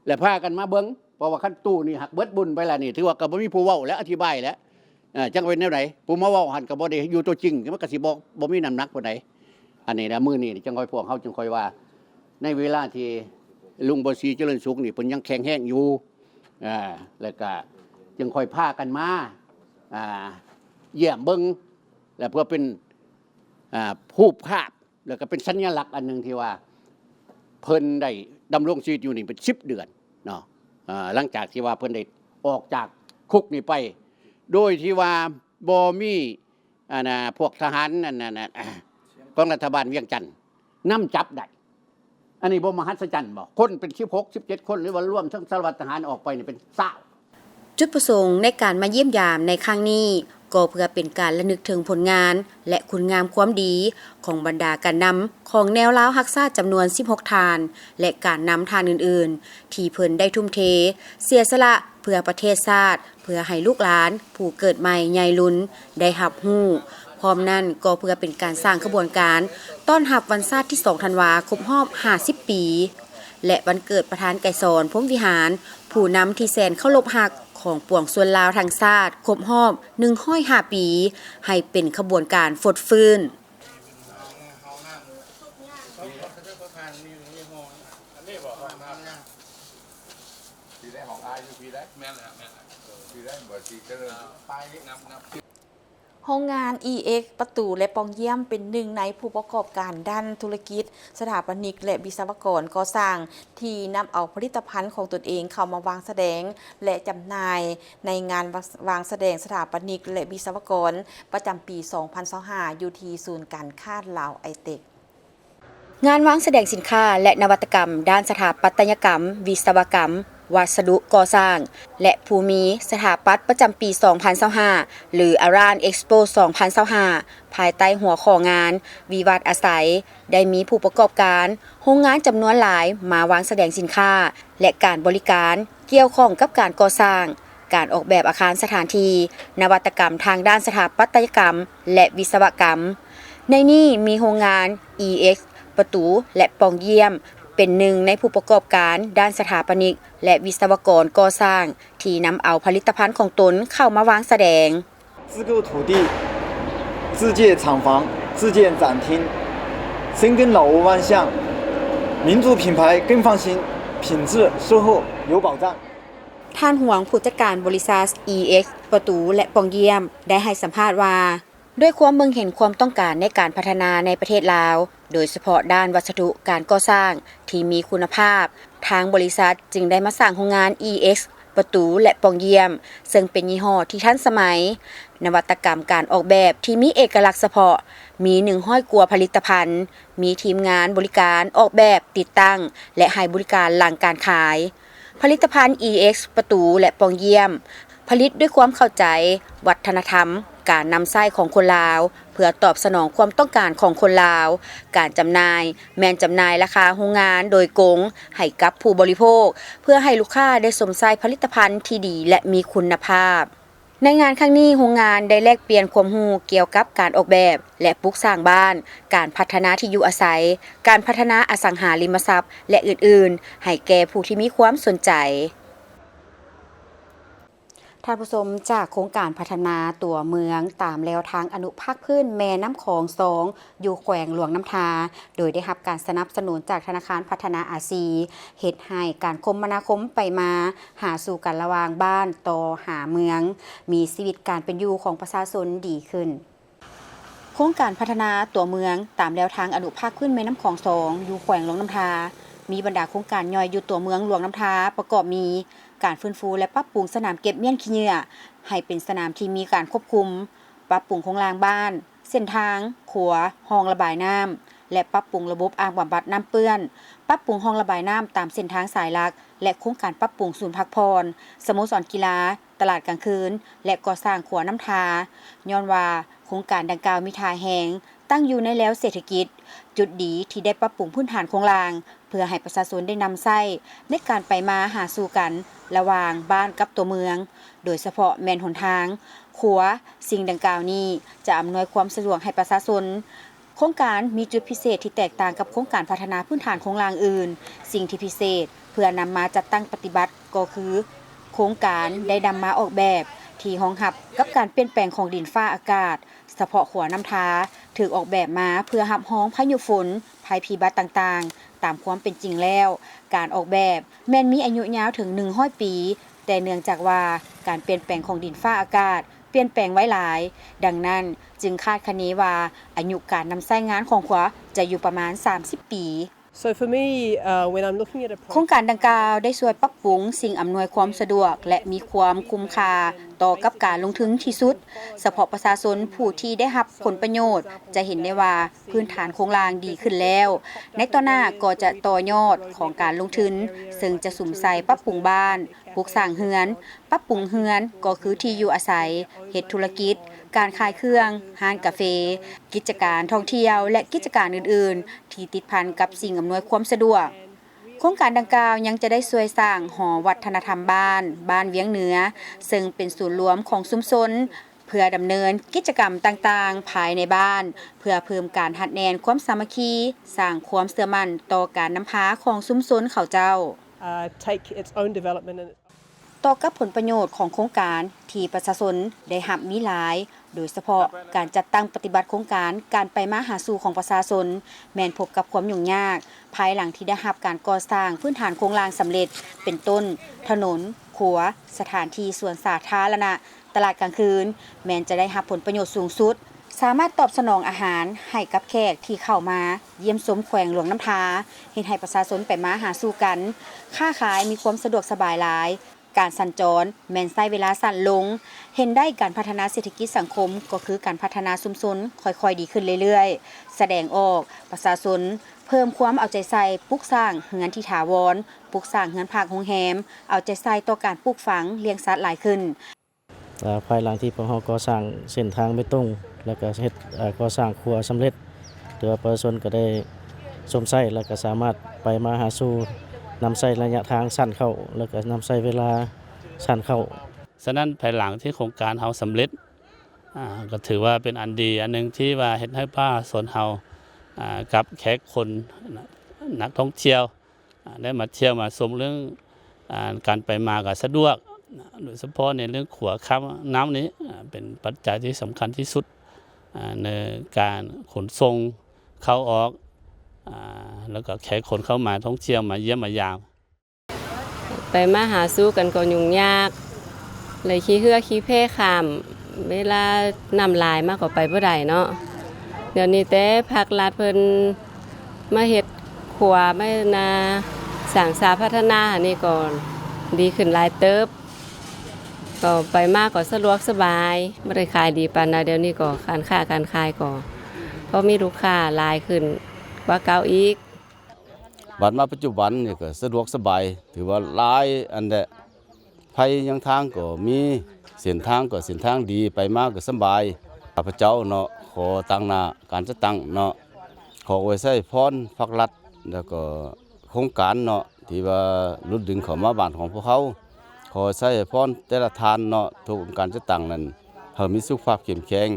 ແລະ ພາກັນມາເບິ່ງ ເພາະວ່າຄັນຕູ້ນີ້ຫາກເບິດບຸນໄປແລ້ວນີ້ ຖືວ່າກໍບໍ່ມີຜູ້ເວົ້າ ແລະ ອະທິບາຍ ແລະ ເອີ ຈັກເປັນແນວໃດ ຜູ້ມາເວົ້າຫັ້ນກໍບໍ່ໄດ້ຢູ່ຕົວຈິງ ມັນກໍຊິບໍ່ ບໍ່ມີນ້ຳໜັກປານໃດ. ອັນນີ້ນະ ມື້ນີ້ຈັ່ງຄ່ອຍ ພວກເຮົາຈຶ່ງຄ່ອຍວ່າ ໃນເວລາທີ່ລຸງບົວສີ ຈະເລີນສຸກນີ້ ເພິ່ນຍັງແຂງແຮງຢູ່ ອາ ແລ້ວກໍຈຶ່ງຄ່ອຍພາກັນມາ ອາ ຢ້ຽມເບິ່ງ ແລະ ເພື່ອເປັນ ອາ ຮູບພາບ ແລ້ວກໍເປັນສັນຍະລັກອັນໜຶ່ງທີ່ວ່າເພິ່ນໄດ້ດຳລົງຊີວິດຢູ່ນີ້ເປັນສິບເດືອນເນາະ ອາ ຫຼັງຈາກທີ່ວ່າເພິ່ນໄດ້ອອກຈາກຄຸກນີ້ໄປ ໂດຍທີ່ວ່າບໍ່ມີ ອັນນ່າ ພວກທະຫານ ອັນນັ້ນ ຂອງລັດຖະບານວຽງຈັນນຳຈັບໄດ້. ອັນນີ້ບໍ່ມະຫັດສະຈັນບໍ? ຄົນເປັນສິບຫົກ ສິບເຈັດຄົນ ຫຼືວ່າລວມທັງສາລະວັດທະຫານອອກໄປນີ້ເປັນຊາວ. ຈຸດປະສົງໃນການມາຢ້ຽມຢາມໃນຄັ້ງນີ້ ກໍເພື່ອເປັນການລະນຶກເຖິງຜົນງານ ແລະ ຄຸນງາມຄວາມດີຂອງບັນດາການນຳຂອງແນວລາວຮັກຊາດຈຳນວນສິບຫົກທ່ານ ແລະ ການນຳທ່ານອື່ນໆ ທີ່ເພິ່ນໄດ້ທຸ່ມເທ ເສຍສະຫຼະເພື່ອປະເທດຊາດ ເພື່ອໃຫ້ລູກຫຼານຜູ້ເກີດໃໝ່ໃຫຍ່ລຸນໄດ້ຮັບຮູ້. ພ້ອມນັ້ນກໍເພື່ອເປັນການສ້າງຂະບວນການຕ້ອນຮັບວັນຊາດທີສອງທັນວາ ຄົບຮອບຫ້າສິບປີ ແລະ ວັນເກີດປະທານໄກສອນ ພົມວິຫານ ຜູ້ນຳທີ່ແສນເຄົາລົບຮັກຂອງປວງຊົນລາວທັງຊາດ ຄົບຮອບໜຶ່ງຮ້ອຍຫ້າປີ ໃຫ້ເປັນຂະບວນການຟົດຟື້ນ. ທີ່ໄດ້ຂອງອ້າຍຢູ່ພີ້ໄດ໋ ແມ່ນແລ້ວ ແມ່ນແລ້ວ ພີ້ໄດ໋ ບໍ່ຊິເຈີ ໄປ ນັບ ນັບ. ໂຮງງານ ອີເອັກ ປະຕູ ແລະ ປ່ອງຢ້ຽມ ເປັນໜຶ່ງໃນຜູ້ປະກອບການດ້ານທຸລະກິດ, ສະຖາປະນິກ ແລະ ວິສະວະກອນກໍ່ສ້າງ ທີ່ນຳເອົາຜະລິດຕະພັນຂອງຕົນເອງເຂົ້າມາວາງສະແດງ ແລະ ຈຳໜ່າຍ ໃນງານວາງສະແດງສະຖາປະນິກ ແລະ ວິສະວະກອນ ປະຈຳປີສອງພັນຊາວຫ້າ ຢູ່ທີ່ສູນການຄ້າລາວໄອເຕັກ. ງານວາງສະແດງສິນຄ້າ ແລະ ນະວັດຕະກຳດ້ານສະຖາປັດຕະຍະກຳ, ວິສະວະກຳ, ວັດສະດຸກໍ່ສ້າງ ແລະ ພູມີສະຖາປັດ ປະຈຳປີສອງພັນຊາວຫ້າ ຫຼື ອາຣານ ເອັກສະໂປ ສອງພັນຊາວຫ້າ ພາຍໃຕ້ຫົວຂໍ້ງານ ວິວັດອາໄສ ໄດ້ມີຜູ້ປະກອບການໂຮງງານຈຳນວນຫຼາຍມາວາງສະແດງສິນຄ້າ ແລະ ການບໍລິການກ່ຽວຂ້ອງກັບການກໍ່ສ້າງ, ການອອກແບບອາຄານສະຖານທີ່, ນະວັດຕະກຳທາງດ້ານສະຖາປັດຕະຍະກຳ ແລະ ວິສະວະກຳ. ໃນນີ້ມີໂຮງງານ ອີເອັກ ປະຕູ ແລະ ປ່ອງຢ້ຽມ ເປັນໜຶ່ງໃນຜູ້ປະກອບການດ້ານສະຖາປະນິກ ແລະ ວິສະວະກອນກໍ່ສ້າງ ທີ່ນຳເອົາຜະລິດຕະພັນຂອງຕົນເຂົ້າມາວາງສະແດງ. 自购土地、自建厂房、自建展厅，深耕老屋万象，民族品牌更放心，品质售后有保障。 ທ່ານ ຫວງ ຜູ້ຈັດການບໍລິສັດ ອີເອັກ ປະຕູ ແລະ ປ່ອງຢ້ຽມ ໄດ້ໃຫ້ສຳພາດວ່າ ດ້ວຍຄວາມເບິ່ງເຫັນຄວາມຕ້ອງການໃນການພັດທະນາໃນປະເທດລາວ, ໂດຍສະເພາະດ້ານວັດສະດຸການກໍ່ສ້າງທີ່ມີຄຸນນະພາບ, ທາງບໍລິສັດຈຶ່ງໄດ້ມາສ້າງໂຮງງານ ອີເອັກ ປະຕູ ແລະ ປ່ອງຢ້ຽມ, ເຊິ່ງເປັນຍີ່ຫໍ້ທີ່ທັນສະໄໝ. ນະວັດຕະກຳການອອກແບບທີ່ມີເອກະລັກສະເພາະ, ມີໜຶ່ງຮ້ອຍກວ່າຜະລິດຕະພັນ, ມີທີມງານບໍລິການອອກແບບ, ຕິດຕັ້ງ ແລະ ໃຫ້ບໍລິການຫຼັງການຂາຍ. ຜະລິດຕະພັນ ອີເອັກ ປະຕູ ແລະ ປ່ອງຢ້ຽມ ຜະລິດດ້ວຍຄວາມເຂົ້າໃຈວັດທະນະທຳການນຳໃຊ້ຂອງຄົນລາວ ເພື່ອຕອບສະໜອງຄວາມຕ້ອງການຂອງຄົນລາວ. ການຈຳໜ່າຍແມ່ນຈຳໜ່າຍລາຄາໂຮງງານໂດຍກົງໃຫ້ກັບຜູ້ບໍລິໂພກ ເພື່ອໃຫ້ລູກຄ້າໄດ້ຊົມໃຊ້ຜະລິດຕະພັນທີ່ດີ ແລະ ມີຄຸນນະພາບ. ໃນງານຄັ້ງນີ້, ໂຮງງານໄດ້ແລກປ່ຽນຄວາມຮູ້ກ່ຽວກັບການອອກແບບ ແລະ ປຸກສ້າງບ້ານ, ການພັດທະນາທີ່ຢູ່ອາໄສ, ການພັດທະນາອະສັງຫາລິມະຊັບ ແລະ ອື່ນໆ ໃຫ້ແກ່ຜູ້ທີ່ມີຄວາມສົນໃຈ. ທ່ານຜູ້ຊົມ, ຈາກໂຄງການພັດທະນາຕົວເມືອງຕາມແລວທາງອະນຸພາກພື້ນແມ່ນ້ຳຂອງສອງ ຢູ່ແຂວງຫຼວງນ້ຳທາ ໂດຍໄດ້ຮັບການສະໜັບສະໜູນຈາກທະນາຄານພັດທະນາອາຊີ ເຮັດໃຫ້ການຄົມມະນາຄົມໄປມາຫາສູ່ກັນລະຫວ່າງບ້ານຕໍ່ຫາເມືອງ, ມີຊີວິດການເປັນຢູ່ຂອງປະຊາຊົນດີຂຶ້ນ. ໂຄງການພັດທະນາຕົວເມືອງຕາມແລວທາງອະນຸພາກພື້ນແມ່ນ້ຳຂອງສອງ ຢູ່ແຂວງຫຼວງນ້ຳທາ ມີບັນດາໂຄງການຍ່ອຍຢູ່ຕົວເມືອງຫຼວງນ້ຳທາ ປະກອບມີ ການຟື້ນຟູ ແລະ ປັບປຸງສະໜາມເກັບມ້ຽນຂີ້ເຫຍື້ອໃຫ້ເປັນສະໜາມທີ່ມີການຄວບຄຸມ, ປັບປຸງໂຄງລ່າງບ້ານ, ເສັ້ນທາງ, ຂົວ, ຮ່ອງລະບາຍນ້ຳ ແລະ ປັບປຸງລະບົບອ່າງບຳບັດນ້ຳເປື້ອນ, ປັບປຸງຮ່ອງລະບາຍນ້ຳຕາມເສັ້ນທາງສາຍຫຼັກ ແລະ ໂຄງການປັບປຸງສູນພັກຜ່ອນ, ສະໂມສອນກິລາ, ຕະຫຼາດກາງຄືນ ແລະ ກໍ່ສ້າງຂົວນ້ຳທາ. ຍ້ອນວ່າໂຄງການດັ່ງກ່າວມີທ່າແຮງ, ຕັ້ງຢູ່ໃນແລວເສດຖະກິດ, ຈຸດດີທີ່ໄດ້ປັບປຸງພື້ນຖານໂຄງລ່າງ ເພື່ອໃຫ້ປະຊາຊົນໄດ້ນຳໃຊ້ໃນການໄປມາຫາສູ່ກັນລະຫວ່າງບ້ານກັບຕົວເມືອງ, ໂດຍສະເພາະແມ່ນຫົນທາງ, ຂົວ, ສິ່ງດັ່ງກ່າວນີ້ຈະອຳນວຍຄວາມສະດວກໃຫ້ປະຊາຊົນ. ໂຄງການມີຈຸດພິເສດທີ່ແຕກຕ່າງກັບໂຄງການພັດທະນາພື້ນຖານໂຄງລ່າງອື່ນ. ສິ່ງທີ່ພິເສດເພື່ອນຳມາຈັດຕັ້ງປະຕິບັດກໍຄື ໂຄງການໄດ້ນຳມາອອກແບບທີ່ຮອງຮັບກັບການປ່ຽນແປງຂອງດິນຟ້າອາກາດ. ສະເພາະຂົວນ້ຳທາຖືກອອກແບບມາເພື່ອຮັບຮອງພາຍຸຝົນ, ໄພພິບັດຕ່າງໆ. ຕາມຄວາມເປັນຈິງແລ້ວ, ການອອກແບບແມ່ນມີອາຍຸຍາວເຖິງໜຶ່ງຮ້ອຍປີ, ແຕ່ເນື່ອງຈາກວ່າການປ່ຽນແປງຂອງດິນຟ້າອາກາດປ່ຽນແປງໄວຫຼາຍ, ດັ່ງນັ້ນຈຶ່ງຄາດຄະເນວ່າອາຍຸການນຳໃຊ້ງານຂອງຂົວຈະຢູ່ປະມານສາມສິບປີ. So for me, uh, when I'm looking at a project ໂຄງການດັ່ງກ່າວໄດ້ຊ່ວຍປັບປຸງສິ່ງອຳນວຍຄວາມສະດວກ ແລະ ມີຄວາມຄຸ້ມຄ່າຕໍ່ກັບການລົງທຶນທີ່ສຸດ. ສະເພາະປະຊາຊົນຜູ້ທີ່ໄດ້ຮັບຜົນປະໂຫຍດຈະເຫັນໄດ້ວ່າພື້ນຖານໂຄງລ່າງດີຂຶ້ນແລ້ວ. ໃນຕໍ່ໜ້າກໍຈະຕໍ່ຍອດຂອງການລົງທຶນ, ເຊິ່ງຈະສຸມໃສ່ປັບປຸງບ້ານ, ປຸກສ້າງເຮືອນ, ປັບປຸງເຮືອນກໍຄືທີ່ຢູ່ອາໄສ, ເຮັດທຸລະກິດ, ການຂາຍເຄື່ອງ, ຮ້ານກາເຟ, ກິດຈະການທ່ອງທ່ຽວ ແລະ ກິດຈະການອື່ນໆ ທີ່ຕິດພັນກັບສິ່ງອຳນວຍຄວາມສະດວກ. ໂຄງການດັ່ງກ່າວຍັງຈະໄດ້ຊ່ວຍສ້າງຫໍວັດທະນະທຳບ້ານ, ບ້ານວຽງເໜືອ, ເຊິ່ງເປັນສູນລວມຂອງຊຸມຊົນ ເພື່ອດຳເນີນກິດຈະກຳຕ່າງໆພາຍໃນບ້ານ ເພື່ອເພີ່ມການຮັດແໜ້ນຄວາມສາມັກຄີ, ສ້າງຄວາມເຊື່ອໝັ້ນຕໍ່ການນຳພາຂອງຊຸມຊົນເຂົາເຈົ້າ. Uh, take its own development and its ຕໍ່ກັບຜົນປະໂຫຍດຂອງໂຄງການທີ່ປະຊາຊົນໄດ້ຮັບມີຫຼາຍ, ໂດຍສະເພາະການຈັດຕັ້ງປະຕິບັດໂຄງການການໄປມາຫາສູ່ຂອງປະຊາຊົນ ແມ່ນພົບກັບຄວາມຫຍຸ້ງຍາກ ພາຍຫຼັງທີ່ໄດ້ຮັບການກໍ່ສ້າງພື້ນຖານໂຄງລ່າງສຳເລັດ ເປັນຕົ້ນ ຖະໜົນ, ໂຄ ຄົວ, ສະຖານທີ່ສວນສາທາລະນະ, ຕະຫຼາດກາງຄືນ ແມ່ນຈະໄດ້ຮັບຜົນປະໂຫຍດສູງສຸດ, ສາມາດຕອບສະໜອງອາຫານໃຫ້ກັບແຂກທີ່ເຂົ້າມາຢ້ຽມຊົມແຂວງຫຼວງນ້ຳທາ, ເຮັດໃຫ້ປະຊາຊົນໄປມາຫາສູ່ກັນ, ຄ້າຂາຍມີຄວາມສະດວກສະບາຍຫຼາຍ, ການສັນຈອນແມ່ນໃຊ້ເວລາສັ້ນລົງ, ເຫັນໄດ້ການພັດທະນາເສດຖະກິດສັງຄົມກໍຄືການພັດທະນາຊຸມຊົນຄ່ອຍໆດີຂຶ້ນເລື້ອຍໆ, ສະແດງອອກປະຊາຊົນເພີ່ມຄວາມເອົາໃຈໃສ່ປຸກສ້າງເຮືອນທີ່ຖາວອນ, ປຸກສ້າງເຮືອນພັກໂຮງແຮມ, ເອົາໃຈໃສ່ຕໍ່ການປູກຝັງລ້ຽງສັດຫຼາຍຂຶ້ນ. ອາ ພາຍຫຼັງທີ່ພວກເຮົາກໍ່ສ້າງເສັ້ນທາງເບຕົງ ແລ້ວກໍເຮັດ ອາ ກໍ່ສ້າງຂົວສຳເລັດ ຖືວ່າປະຊາຊົນກໍໄດ້ຊົມໃຊ້ ແລ້ວກໍສາມາດໄປມາຫາສູ່ ນຳໃຊ້ໄລຍະທາງສັ້ນເຂົ້າ ແລ້ວກໍນຳໃຊ້ເວລາສັ້ນເຂົ້າ. ສະນັ້ນ ພາຍຫຼັງທີ່ໂຄງການເຮົາສຳເລັດ ອາ ກໍຖືວ່າເປັນອັນດີອັນໜຶ່ງ ທີ່ວ່າເຮັດໃຫ້ປະຊາຊົນເຮົາ ອາ ກັບແຂກຄົນ ນ- ນັກທ່ອງທ່ຽວ ອາ ໄດ້ມາທ່ຽວມາຊົມເລື່ອງ ອາ ການໄປມາກໍສະດວກ ໂດຍສະເພາະໃນເລື່ອງຂົວຂ້າມນ້ຳນີ້ ອາ ເປັນປັດໄຈທີ່ສຳຄັນທີ່ສຸດ ອາ ໃນການຂົນສົ່ງເຂົ້າອອກ ອາ ແລ້ວກໍແຂກຄົນເຂົ້າມາທ່ອງທ່ຽວ ມາຢ້ຽມມາຢາມ. ໄປມາຫາສູ່ກັນກໍຫຍຸ້ງຍາກ ແລະ ຂີ່ເຮືອຂີ່ແພຂ້າມ ເວລານ້ຳຫຼາຍມາກໍໄປບໍ່ໄດ້ເນາະ. ດຽວນີ້ແຕ່ພາກລັດເພິ່ນມາເຮັດຂົວ ມານາສ້າງສາພັດທະນາ ອັນນີ້ກໍດີຂຶ້ນຫຼາຍເຕີບ ກໍໄປມາກໍສະດວກສະບາຍ ບໍ່ໄດ້ຂາຍດີປານໃດ. ດຽວນີ້ກໍການຄ້າການຂາຍກໍພໍມີລູກຄ້າຫຼາຍຂຶ້ນກວ່າເກົ່າອີກ. ບັດມາປັດຈຸບັນນີ້ກໍສະດວກສະບາຍ ຖືວ່າຫຼາຍອັນແຫຼະ ໄຟຫຍັງທາງກໍມີ ເສັ້ນທາງກໍເສັ້ນທາງດີ ໄປມາກໍສະບາຍ. ຂ້າພະເຈົ້າເນາະ ຂໍຕາງໜ້າການຈັດຕັ້ງເນາະ ຂໍອວຍໄຊພອນພັກລັດ ແລ້ວກໍໂຄງການເນາະ ທີ່ວ່າຫຼຸດດຶງເຂົ້າມາບ້ານຂອງພວກເຮົາ ຂໍໄຊພອນແຕ່ລະທ່ານເນາະ ທຸກອົງການຈັດຕັ້ງນັ້ນ ໃຫ້ມີສຸຂະພາບເຂັ້ມແຂງ.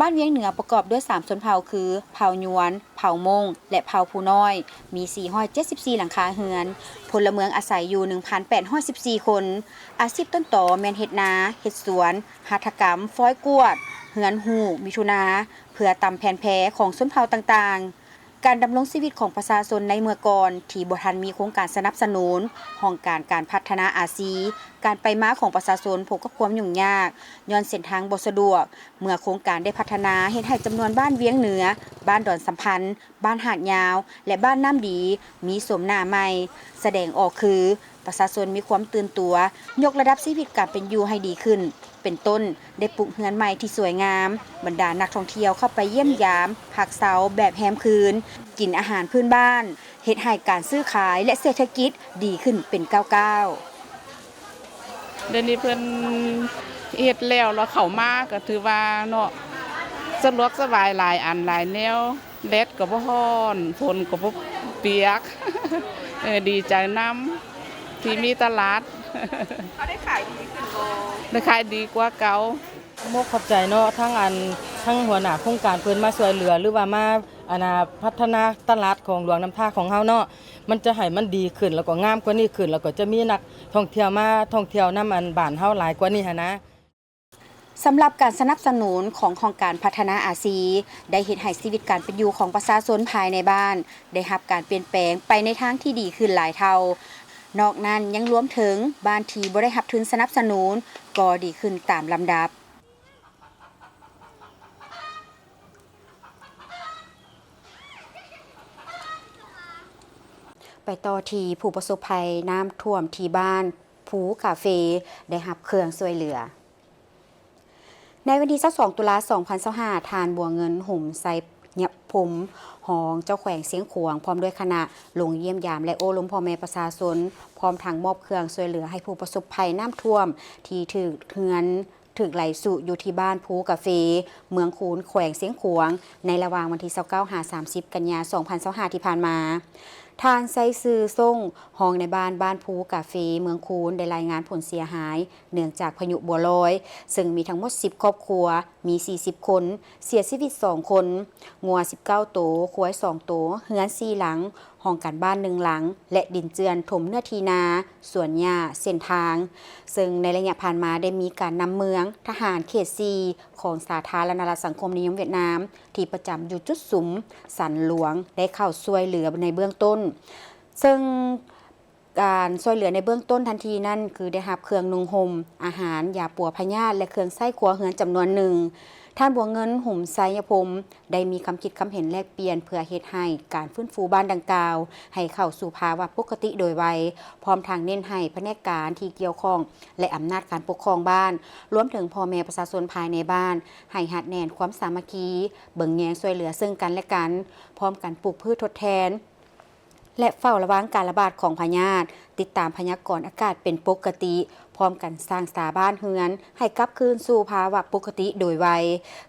ບ້ານວຽງເໜືອປະກອບດ້ວຍສາມຊົນເຜົ່າຄື ເຜົ່າຍວນ, ເຜົ່າມົ້ງ ແລະ ເຜົ່າພູນ້ອຍ, ມີສີ່ຮ້ອຍເຈັດສິບສີ່ຫຼັງຄາເຮືອນ, ພົນລະເມືອງອາໄສຢູ່ໜຶ່ງພັນແປດຮ້ອຍສິບສີ່ຄົນ. ອາຊີບຕົ້ນຕໍແມ່ນເຮັດນາ, ເຮັດສວນ, ຫັດຖະກຳ, ຟອຍກວດ, ເຮືອນຮູ, ມິຖຸນາ ເພື່ອຕຳແຜ່ນແພຂອງຊົນເຜົ່າຕ່າງໆ. ການດຳລົງຊີວິດຂອງປະຊາຊົນໃນເມື່ອກ່ອນທີ່ບໍ່ທັນມີໂຄງການສະໜັບສະໜູນ, ຫ້ອງການການພັດທະນາອາຊີ, ການໄປມາຂອງປະຊາຊົນພົບກັບຄວາມຫຍຸ້ງຍາກ ຍ້ອນເສັ້ນທາງບໍ່ສະດວກ. ເມື່ອໂຄງການໄດ້ພັດທະນາ ເຮັດໃຫ້ຈຳນວນບ້ານວຽງເໜືອ, ບ້ານດອນສຳພັນ, ບ້ານຫາດຍາວ ແລະ ບ້ານນ້ຳດີ ມີໂສມໜ້າໃໝ່, ສະແດງອອກຄື ປະຊາຊົນມີຄວາມຕື່ນຕົວ, ຍົກລະດັບຊີວິດການເປັນຢູ່ໃຫ້ດີຂຶ້ນ, ເປັນຕົ້ນ ໄດ້ປຸກເຮືອນໃໝ່ທີ່ສວຍງາມ, ບັນດານັກທ່ອງທ່ຽວເຂົ້າໄປຢ້ຽມຢາມ, ພັກເຊົາແບບແຮມຄືນ, ກິນອາຫານພື້ນບ້ານ, ເຮັດໃຫ້ການຊື້ຂາຍ ແລະ ເສດຖະກິດດີຂຶ້ນເປັນກ້າວໆ. ດຽວນີ້ເພິ່ນເຮັດແລ້ວ ແລ້ວເຂົ້າມາກໍຖືວ່າເນາະ ສະດວກສະບາຍຫຼາຍອັນຫຼາຍແນວ. ແດດກໍບໍ່ຮ້ອນ ຝົນກໍບໍ່ປຽກ ເອີ ດີໃຈນຳທີ່ມີຕະຫຼາດ. ເຮົາໄດ້ຂາຍດີຂຶ້ນບໍ່? ໄດ້ຂາຍດີກວ່າເກົ່າ. ຂໍຂອບໃຈເນາະ ທັງອັນ ທັງຫົວໜ້າໂຄງການເພິ່ນມາຊ່ວຍເຫຼືອ ຫຼືວ່າມາ ອັນນ່າ ພັດທະນາຕະຫຼາດຂອງຫຼວງນ້ຳທາຂອງເຮົາເນາະ ມັນຈະໃຫ້ມັນດີຂຶ້ນ ແລ້ວກໍງາມກວ່ານີ້ຂຶ້ນ ແລ້ວກໍຈະມີນັກທ່ອງທ່ຽວມາທ່ອງທ່ຽວນຳ ອັນ ບ້ານເຮົາຫຼາຍກວ່ານີ້ຫັ້ນນະ. ສຳລັບການສະໜັບສະໜູນຂອງຫ້ອງການພັດທະນາອາຊີ ໄດ້ເຮັດໃຫ້ຊີວິດການເປັນຢູ່ຂອງປະຊາຊົນພາຍໃນບ້ານ ໄດ້ຮັບການປ່ຽນແປງໄປໃນທາງທີ່ດີຂຶ້ນຫຼາຍເທົ່າ. ນອກນັ້ນຍັງລວມເຖິງບ້ານທີ່ບໍ່ໄດ້ຮັບທຶນສະໜັບສະໜູນ ກໍດີຂຶ້ນຕາມລຳດັບ. ໄປຕໍ່ທີ່ຜູ້ປະສົບໄພນ້ຳຖ້ວມທີ່ບ້ານພູກາເຟ ໄດ້ຮັບເຄື່ອງຊ່ວຍເຫຼືອ. ໃນວັນທີຊາວສອງ ຕຸລາ ສອງພັນຊາວຫ້າ ທ່ານ ບົວເງິນ ຫຸມໄຊຍະພົມ ຮອງເຈົ້າແຂວງຊຽງຂວາງ ພ້ອມດ້ວຍຄະນະ ລົງຢ້ຽມຢາມ ແລະ ໂອ້ລົມພໍ່ແມ່ປະຊາຊົນ, ພ້ອມທັງມອບເຄື່ອງຊ່ວຍເຫຼືອໃຫ້ຜູ້ປະສົບໄພນ້ຳຖ້ວມທີ່ຖືກເຮືອນ ຖືກໄຫຼຊຸຢູ່ທີ່ບ້ານພູກາເຟ ເມືອງຄູນ ແຂວງຊຽງຂວາງ ໃນລະຫວ່າງວັນທີຊາວເກົ້າ ຫາ ສາມສິບ ກັນຍາ ສອງພັນຊາວຫ້າ ທີ່ຜ່ານມາ. ທ່ານ ໄຊຊື່ ສົງ ຮອງນາຍບ້ານບ້ານພູກາເຟ ເມືອງຄູນ ໄດ້ລາຍງານຜົນເສຍຫາຍ ເນື່ອງຈາກພາຍຸບົວລອຍ ເຊິ່ງມີທັງໝົດ ສິບ ຄອບຄົວ, ມີ ສີ່ສິບ ຄົນ, ເສຍຊີວິດ ສອງ ຄົນ, ງົວ ສິບເກົ້າ ໂຕ, ຄວາຍ ສອງ ໂຕ, ເຮືອນ ສີ່ ຫຼັງ, ຫ້ອງການບ້ານ ໜຶ່ງ ຫຼັງ ແລະ ດິນເຈື່ອນຖົມເນື້ອທີ່ນາ, ສວນຫຍ້າ, ເສັ້ນທາງ. ເຊິ່ງໃນໄລຍະຜ່ານມາໄດ້ມີການນຳເມືອງທະຫານເຂດ ສີ່ ຂອງສາທາລະນະລັດສັງຄົມນິຍົມຫວຽດນາມ ທີ່ປະຈຳຢູ່ຈຸດສຸມສັນຫຼວງ ໄດ້ເຂົ້າຊ່ວຍເຫຼືອໃນເບື້ອງຕົ້ນ. ເຊິ່ງ ການຊ່ວຍເຫຼືອໃນເບື້ອງຕົ້ນທັນທີນັ້ນ ຄືໄດ້ຮັບເຄື່ອງນຸ່ງຫົ່ມ, ອາຫານ, ຢາປົວພະຍາດ ແລະ ເຄື່ອງໃຊ້ຄົວເຮືອນຈຳນວນໜຶ່ງ. ທ່ານ ບົວເງິນ ຫຸມໄຊຍະພົມ ໄດ້ມີຄຳຄິດຄຳເຫັນແລກປ່ຽນ ເພື່ອເຮັດໃຫ້ການຟື້ນຟູບ້ານດັ່ງກ່າວ ໃຫ້ເຂົ້າສູ່ພາວະປົກກະຕິໂດຍໄວ, ພ້ອມທັງເນັ້ນໃຫ້ພະແນກການທີ່ກ່ຽວຂ້ອງ ແລະ ອຳນາດການປົກຄອງບ້ານ, ລວມເຖິງພໍ່ແມ່ປະຊາຊົນພາຍໃນບ້ານ ໃຫ້ຮັດແໜ້ນຄວາມສາມັກຄີ, ເບິ່ງແຍງຊ່ວຍເຫຼືອເຊິ່ງກັນແລະກັນ, ພ້ອມກັນປູກພືດທົດແທນ ແລະ ເຝົ້າລະວັງການລະບາດຂອງພະຍາດ, ຕິດຕາມພະຍາກອນອາກາດເປັນປົກກະຕິ, ພ້ອມກັນສ້າງສາບ້ານເຮືອນໃຫ້ກັບຄືນສູ່ພາວະປົກກະຕິໂດຍໄວ.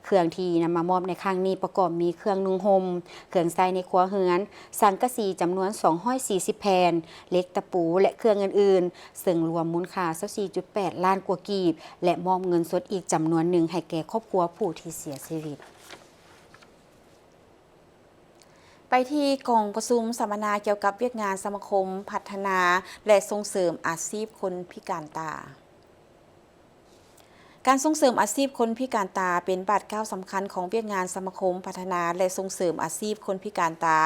ເຄື່ອງທີ່ນຳມາມອບໃນຄັ້ງນີ້ປະກອບມີເຄື່ອງນຸ່ງຫົ່ມ, ເຄື່ອງໃຊ້ໃນຄົວເຮືອນ, ສັງກະສີຈຳນວນສອງຮ້ອຍສີ່ສິບແຜ່ນ, ເຫຼັກ, ຕະປູ ແລະ ເຄື່ອງອື່ນໆ, ເຊິ່ງລວມມູນຄ່າຊາວສີ່ຈຸດແປດລ້ານກວ່າກີບ ແລະ ມອບເງິນສົດອີກຈຳນວນໜຶ່ງໃຫ້ແກ່ຄອບຄົວຜູ້ທີ່ເສຍຊີວິດ. ໄປທີ່ກອງປະຊຸມສຳມະນາກ່ຽວກັບວຽກງານສະມາຄົມພັດທະນາ ແລະ ສົ່ງເສີມອາຊີບຄົນພິການຕາ. ການສົ່ງເສີມອາຊີບຄົນພິການຕາເປັນບາດກ້າວສຳຄັນຂອງວຽກງານສະມາຄົມພັດທະນາ ແລະ ສົ່ງເສີມອາຊີບຄົນພິການຕາ,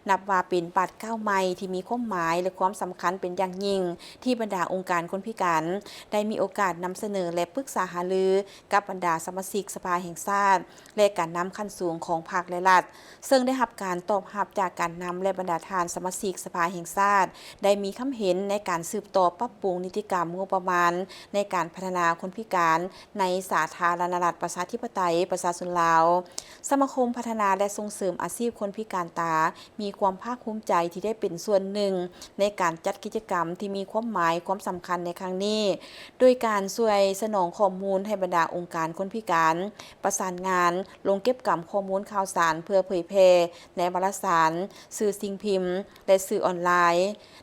ນັບວ່າເປັນບາດກ້າວໃໝ່ທີ່ມີຄວາມໝາຍ ແລະ ຄວາມສຳຄັນເປັນຢ່າງຍິ່ງ ທີ່ບັນດາອົງການຄົນພິການໄດ້ມີໂອກາດນຳສະເໜີ ແລະ ປຶກສາຫາລືກັບບັນດາສະມາຊິກສະພາແຫ່ງຊາດ ແລະ ການນຳຂັ້ນສູງຂອງພັກ ແລະ ລັດ, ເຊິ່ງໄດ້ຮັບການຕອບຮັບຈາກການນຳ ແລະ ບັນດາທ່ານສະມາຊິກສະພາແຫ່ງຊາດ ໄດ້ມີຄຳເຫັນໃນການສືບຕໍ່ປັບປຸງນິຕິກຳງົບປະມານໃນການພັດທະນາຄົນພິການໃນສາທາລະນະລັດ ປະຊາທິປະໄຕ ປະຊາຊົນລາວ. ສະມາຄົມພັດທະນາ ແລະ ສົ່ງເສີມອາຊີບຄົນພິການຕາ ມີຄວາມພາກພູມໃຈທີ່ໄດ້ເປັນສ່ວນໜຶ່ງໃນການຈັດກິດຈະກຳທີ່ມີຄວາມໝາຍຄວາມສຳຄັນໃນຄັ້ງນີ້, ໂດຍການຊ່ວຍສະໜອງຂໍ້ມູນໃຫ້ບັນດາອົງການຄົນພິການ, ປະສານງານ, ລົງເກັບກຳຂໍ້ມູນຂ່າວສານເພື່ອເຜີຍແຜ່ໃນວາລະສານ, ສື່ສິ່ງພິມ ແລະ ສື່ອອນລາຍ.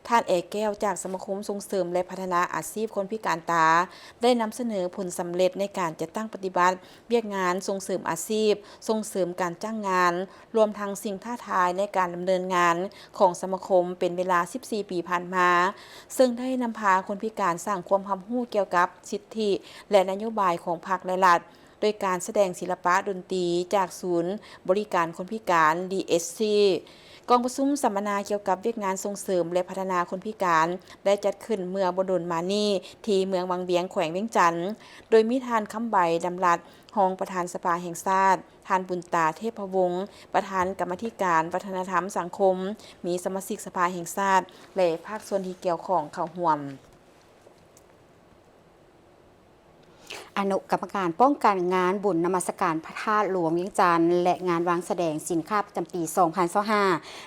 ທ່ານ ແອ ແກ້ວ ຈາກສະມາຄົມສົ່ງເສີມ ແລະ ພັດທະນາອາຊີບຄົນພິການຕາ ໄດ້ນຳສະເໜີຜົນສຳເລັດໃນການຈັດຕັ້ງປະຕິບັດວຽກງານສົ່ງເສີມອາຊີບ, ສົ່ງເສີມການຈ້າງງານ, ລວມທັງສິ່ງທ້າທາຍໃນການດຳເນີນງານຂອງສະມາຄົມເປັນເວລາສິບສີ່ປີຜ່ານມາ, ເຊິ່ງໄດ້ນຳພາຄົນພິການສ້າງຄວາມຮັບຮູ້ກ່ຽວກັບສິດທິ ແລະ ນະໂຍບາຍຂອງພັກ ແລະ ລັດ, ໂດຍການສະແດງສິລະປະດົນຕີຈາກສູນບໍລິການຄົນພິການ ດີເອັດຊີ. ກອງປະຊຸມສຳມະນາກ່ຽວກັບວຽກງານສົ່ງເສີມ ແລະ ພັດທະນາຄົນພິການ ໄດ້ຈັດຂຶ້ນເມື່ອບໍ່ດົນມານີ້ ທີ່ເມືອງວັງວຽງ ແຂວງວຽງຈັນ, ໂດຍມີທ່ານ ຄຳໃບ ດຳລັດ ຮອງປະທານສະພາແຫ່ງຊາດ, ທ່ານ ບຸນຕາ ເທບພະວົງ ປະທານກຳມາທິການວັດທະນະທຳສັງຄົມ, ມີສະມາຊິກສະພາແຫ່ງຊາດ ແລະ ພາກສ່ວນທີ່ກ່ຽວຂ້ອງເຂົ້າຮ່ວມ. ອະນຸກຳມະການປ້ອງກັນງານບຸນນະມັດສະການພະທາດຫຼວງວຽງຈັນ ແລະ ງານວາງສະແດງສິນຄ້າປະຈຳປີສອງພັນຊາວຫ້າ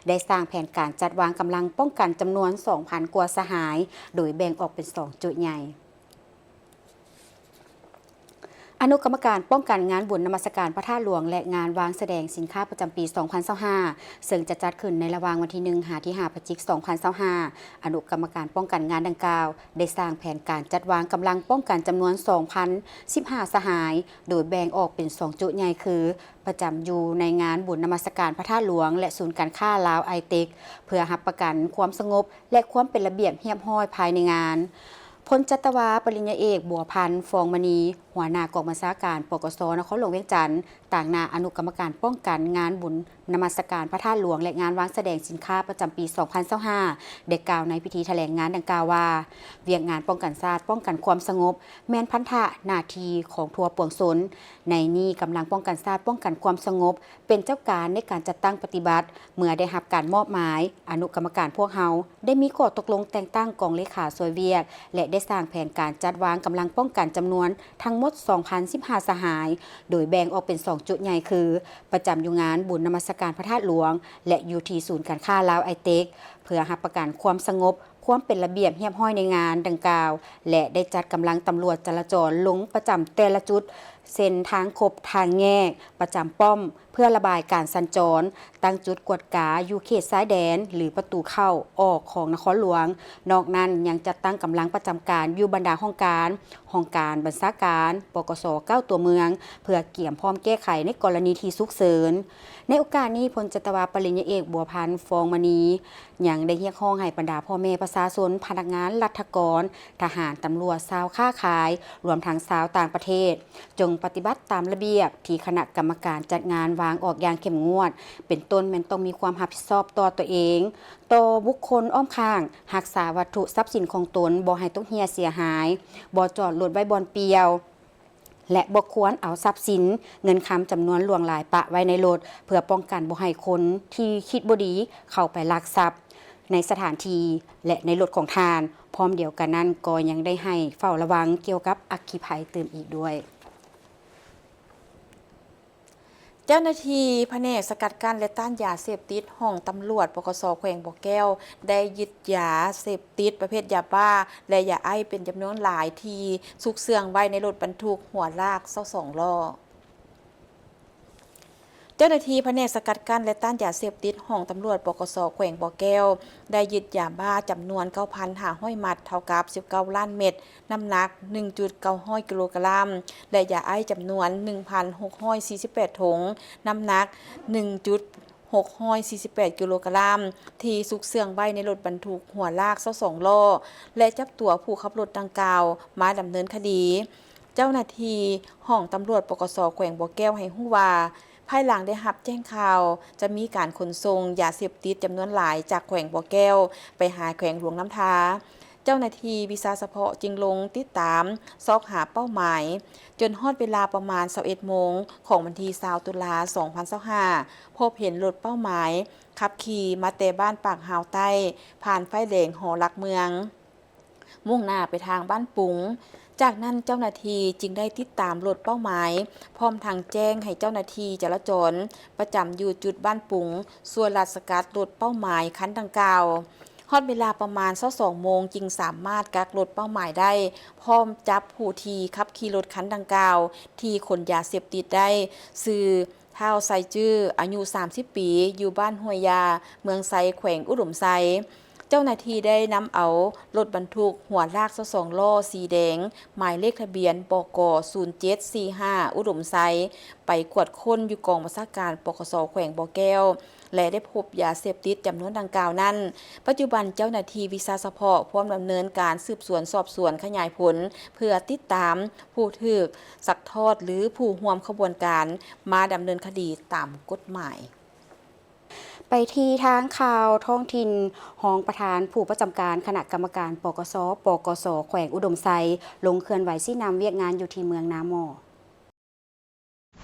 ໄດ້ສ້າງແຜນການຈັດວາງກຳລັງປ້ອງກັນຈຳນວນສອງພັນກວ່າສະຫາຍ, ໂດຍແບ່ງອອກເປັນສອງຈຸດໃຫຍ່. ອະນຸກຳມະການປ້ອງກັນງານບຸນນະມັດສະການພະທາດຫຼວງ ແລະ ງານວາງສະແດງສິນຄ້າປະຈຳປີສອງພັນຊາວຫ້າ ເຊິ່ງຈະຈັດຂຶ້ນໃນລະຫວ່າງວັນທີໜຶ່ງ ຫາ ທີຫ້າ ພະຈິກ ສອງພັນຊາວຫ້າ ອະນຸກຳມະການປ້ອງກັນງານດັ່ງກ່າວ ໄດ້ສ້າງແຜນການຈັດວາງກຳລັງປ້ອງກັນຈຳນວນສອງພັນສິບຫ້າສະຫາຍ, ໂດຍແບ່ງອອກເປັນສອງຈຸດໃຫຍ່ຄື ປະຈຳຢູ່ໃນງານບຸນນະມັດສະການພະທາດຫຼວງ ແລະ ສູນການຄ້າລາວໄອເຕັກ ເພື່ອຮັບປະກັນຄວາມສະຫງົບ ແລະ ຄວາມເປັນລະບຽບຮຽບຮ້ອຍພາຍໃນງານ. ພົນຈັດຕະວາ ປະລິນຍາເອກ ບົວພັນ ຟອງມະນີ ຫົວໜ້າກອງບັນຊາການ ປກສ ນະຄອນຫຼວງວຽງຈັນ ຕາງໜ້າອະນຸກຳມະການປ້ອງກັນງານບຸນນະມັດສະການພະທາດຫຼວງ ແລະ ງານວາງສະແດງສິນຄ້າປະຈຳປີສອງພັນຊາວຫ້າ ໄດ້ກ່າວໃນພິທີຖະແຫຼງງານດັ່ງກ່າວວ່າ, ວຽກງານປ້ອງກັນຊາດ, ປ້ອງກັນຄວາມສະຫງົບ ແມ່ນພັນທະໜ້າທີ່ຂອງທົ່ວປວງຊົນ. ໃນນີ້, ກຳລັງປ້ອງກັນຊາດ, ປ້ອງກັນຄວາມສະຫງົບ ເປັນເຈົ້າການໃນການຈັດຕັ້ງປະຕິບັດ. ເມື່ອໄດ້ຮັບການມອບໝາຍ, ອະນຸກຳມະການພວກເຮົາໄດ້ມີຂໍ້ຕົກລົງແຕ່ງຕັ້ງກອງເລຂາຊ່ວຍວຽກ ແລະ ໄດ້ສ້າງແຜນການຈັດວາງກຳລັງປ້ອງກັນຈຳນວນທັງໝົດສອງພັນສິບຫ້າສະຫາຍ, ໂດຍແບ່ງອອກເປັນສອງຈຸດໃຫຍ່ຄື ປະຈຳຢູ່ງານບຸນນະມັດສະການພະທາດຫຼວງ ແລະ ຢູ່ທີ່ສູນການຄ້າລາວໄອເຕັກ ເພື່ອຮັບປະກັນຄວາມສະຫງົບ, ຄວາມເປັນລະບຽບຮຽບຮ້ອຍໃນງານດັ່ງກ່າວ ແລະ ໄດ້ຈັດກຳລັງຕຳຫຼວດຈະລາຈອນລົງປະຈຳແຕ່ລະຈຸດ ເຊັ່ນ ທາງຄົບ, ທາງແຍກ, ປະຈຳປ້ອມ ເພື່ອລະບາຍການສັນຈອນ, ຕັ້ງຈຸດກວດກາຢູ່ເຂດຊາຍແດນ ຫຼື ປະຕູເຂົ້າອອກຂອງນະຄອນຫຼວງ. ນອກນັ້ນຍັງຈັດຕັ້ງກຳລັງປະຈຳການຢູ່ບັນດາຫ້ອງການ, ຫ້ອງການບັນຊາການ ປກສ ເກົ້າຕົວເມືອງ ເພື່ອກຽມພ້ອມແກ້ໄຂໃນກໍລະນີທີ່ສຸກເສີນ. ໃນໂອກາດນີ້, ພົນຈັດຕະວາ ປະລິນຍາເອກ ບົວພັນ ຟອງມະນີ ຍັງໄດ້ຮຽກຮ້ອງໃຫ້ບັນດາພໍ່ແມ່ປະຊາຊົນ, ພະນັກງານລັດຖະກອນ, ທະຫານ, ຕຳຫຼວດ, ຊາວຄ້າຂາຍ, ລວມທັງຊາວຕ່າງປະເທດ ຈົ່ງ ປະຕິບັດຕາມລະບຽບທີ່ຄະນະກຳມະການຈັດງານວາງອອກຢ່າງເຂັ້ມງວດ, ເປັນຕົ້ນແມ່ນຕ້ອງມີຄວາມຮັບຜິດຊອບຕໍ່ຕົວເອງ, ຕໍ່ບຸກຄົນອ້ອມຂ້າງ, ຮັກສາວັດຖຸຊັບສິນຂອງຕົນບໍ່ໃຫ້ຕົກເຮ່ຍເສຍຫາຍ, ບໍ່ຈອດລົດໄວ້ບ່ອນປ່ຽວ ແລະ ບໍ່ຄວນເອົາຊັບສິນເງິນຄຳຈຳນວນຫຼວງຫຼາຍປະໄວ້ໃນລົດ ເພື່ອປ້ອງກັນບໍ່ໃຫ້ຄົນທີ່ຄິດບໍ່ດີເຂົ້າໄປລັກຊັບໃນສະຖານທີ່ ແລະ ໃນລົດຂອງທ່ານ. ພ້ອມດຽວກັນນັ້ນກໍຍັງໄດ້ໃຫ້ເຝົ້າລະວັງກ່ຽວກັບອັກຄີໄພຕື່ມອີກດ້ວຍ. ເຈົ້າໜ້າທີ່ພະແນກສະກັດກັ້ນ ແລະ ຕ້ານຢາເສບຕິດ ຫ້ອງຕຳຫຼວດ ປກສ ແຂວງບໍ່ແກ້ວ ໄດ້ຍຶດຢາເສບຕິດປະເພດຢາບ້າ ແລະ ຢາໄອສ໌ເປັນຈຳນວນຫຼາຍ ທີ່ຊຸກເຊື່ອງໄວ້ໃນລົດບັນທຸກຫົວລາກຊາວສອງລໍ້. ເຈົ້າໜ້າທີ່ພະແນກສະກັດກັ້ນ ແລະ ຕ້ານຢາເສບຕິດ ຫ້ອງຕຳຫຼວດ ປກສ ແຂວງບໍ່ແກ້ວ ໄດ້ຍຶດຢາບ້າຈຳນວນເກົ້າພັນຫ້າຮ້ອຍມັດ ເທົ່າກັບສິບເກົ້າລ້ານເມັດ, ນ້ຳໜັກໜຶ່ງຈຸດເກົ້າຮ້ອຍກິໂລກຣາມ ແລະ ຢາໄອສ໌ຈຳນວນໜຶ່ງພັນຫົກຮ້ອຍສີ່ສິບແປດຖົງ, ນ້ຳໜັກໜຶ່ງຈຸດຫົກຮ້ອຍສີ່ສິບແປດກິໂລກຣາມ ທີ່ຊຸກເຊື່ອງໄວ້ໃນລົດບັນທຸກຫົວລາກຊາວສອງລໍ້ ແລະ ຈັບຕົວຜູ້ຂັບລົດດັ່ງກ່າວມາດຳເນີນຄະດີ. ເຈົ້າໜ້າທີ່ຫ້ອງຕຳຫຼວດ ປກສ ແຂວງບໍ່ແກ້ວ ໃຫ້ຮູ້ວ່າ ພາຍຫຼັງໄດ້ຮັບແຈ້ງຂ່າວຈະມີການຂົນສົ່ງຢາເສບຕິດຈຳນວນຫຼາຍຈາກແຂວງບໍ່ແກ້ວໄປຫາແຂວງຫຼວງນ້ຳທາ, ເຈົ້າໜ້າທີ່ວິຊາສະເພາະຈຶ່ງລົງຕິດຕາມຊອກຫາເປົ້າໝາຍ, ຈົນຮອດເວລາປະມານຊາວເອັດໂມງຂອງວັນທີຊາວຕຸລາ ສອງພັນຊາວຫ້າ ພົບເຫັນລົດເປົ້າໝາຍຂັບຂີ່ມາແຕ່ບ້ານປາກຮາວໃຕ້ ຜ່ານໄຟແດງຫໍຫຼັກເມືອງ ມຸ່ງໜ້າໄປທາງບ້ານປຸງ. ຈາກນັ້ນເຈົ້າໜ້າທີ່ຈຶ່ງໄດ້ຕິດຕາມລົດເປົ້າໝາຍ ພ້ອມທັງແຈ້ງໃຫ້ເຈົ້າໜ້າທີ່ຈະລາຈອນປະຈຳຢູ່ຈຸດບ້ານປຸງ ຊ່ວຍລັດສະກັດລົດເປົ້າໝາຍຄັນດັ່ງກ່າວ. ຮອດເວລາປະມານຊາວສອງໂມງ ຈຶ່ງສາມາດກັກລົດເປົ້າໝາຍໄດ້ ພ້ອມຈັບຜູ້ທີ່ຂັບຂີ່ລົດຄັນດັ່ງກ່າວ ທີ່ຂົນຢາເສບຕິດໄດ້ ຊື່ ທ້າວ ໄຊຈື່ ອາຍຸສາມສິບປີ ຢູ່ບ້ານຫ້ວຍຢາ ເມືອງໄຊ ແຂວງອຸດົມໄຊ. ເຈົ້າໜ້າທີ່ໄດ້ນຳເອົາລົດບັນທຸກຫົວລາກຊາວສອງລໍ້ສີແດງ ໝາຍເລກທະບຽນ ບກ ສູນເຈັດສີ່ຫ້າ ອຸດົມໄຊ ໄປກວດຄົ້ນຢູ່ກອງບັນຊາການ ປກສ ແຂວງບໍ່ແກ້ວ ແລະ ໄດ້ພົບຢາເສບຕິດຈຳນວນດັ່ງກ່າວນັ້ນ. ປັດຈຸບັນເຈົ້າໜ້າທີ່ວິຊາສະເພາະ ພ້ອມດຳເນີນການສືບສວນສອບສວນຂະຫຍາຍຜົນ ເພື່ອຕິດຕາມຜູ້ຖືກຊັກທອດ ຫຼື ຜູ້ຮ່ວມຂະບວນການ ມາດຳເນີນຄະດີຕາມກົດໝາຍ. ໄປທີ່ທາງຂ່າວທ້ອງຖິ່ນ, ຮອງປະທານຜູ້ປະຈຳການຄະນະກຳມະການ ປກສ ປກສ ແຂວງອຸດົມໄຊ ລົງເຄື່ອນໄຫວຊີ້ນຳວຽກງານຢູ່ທີ່ເມືອງນາໝໍ້.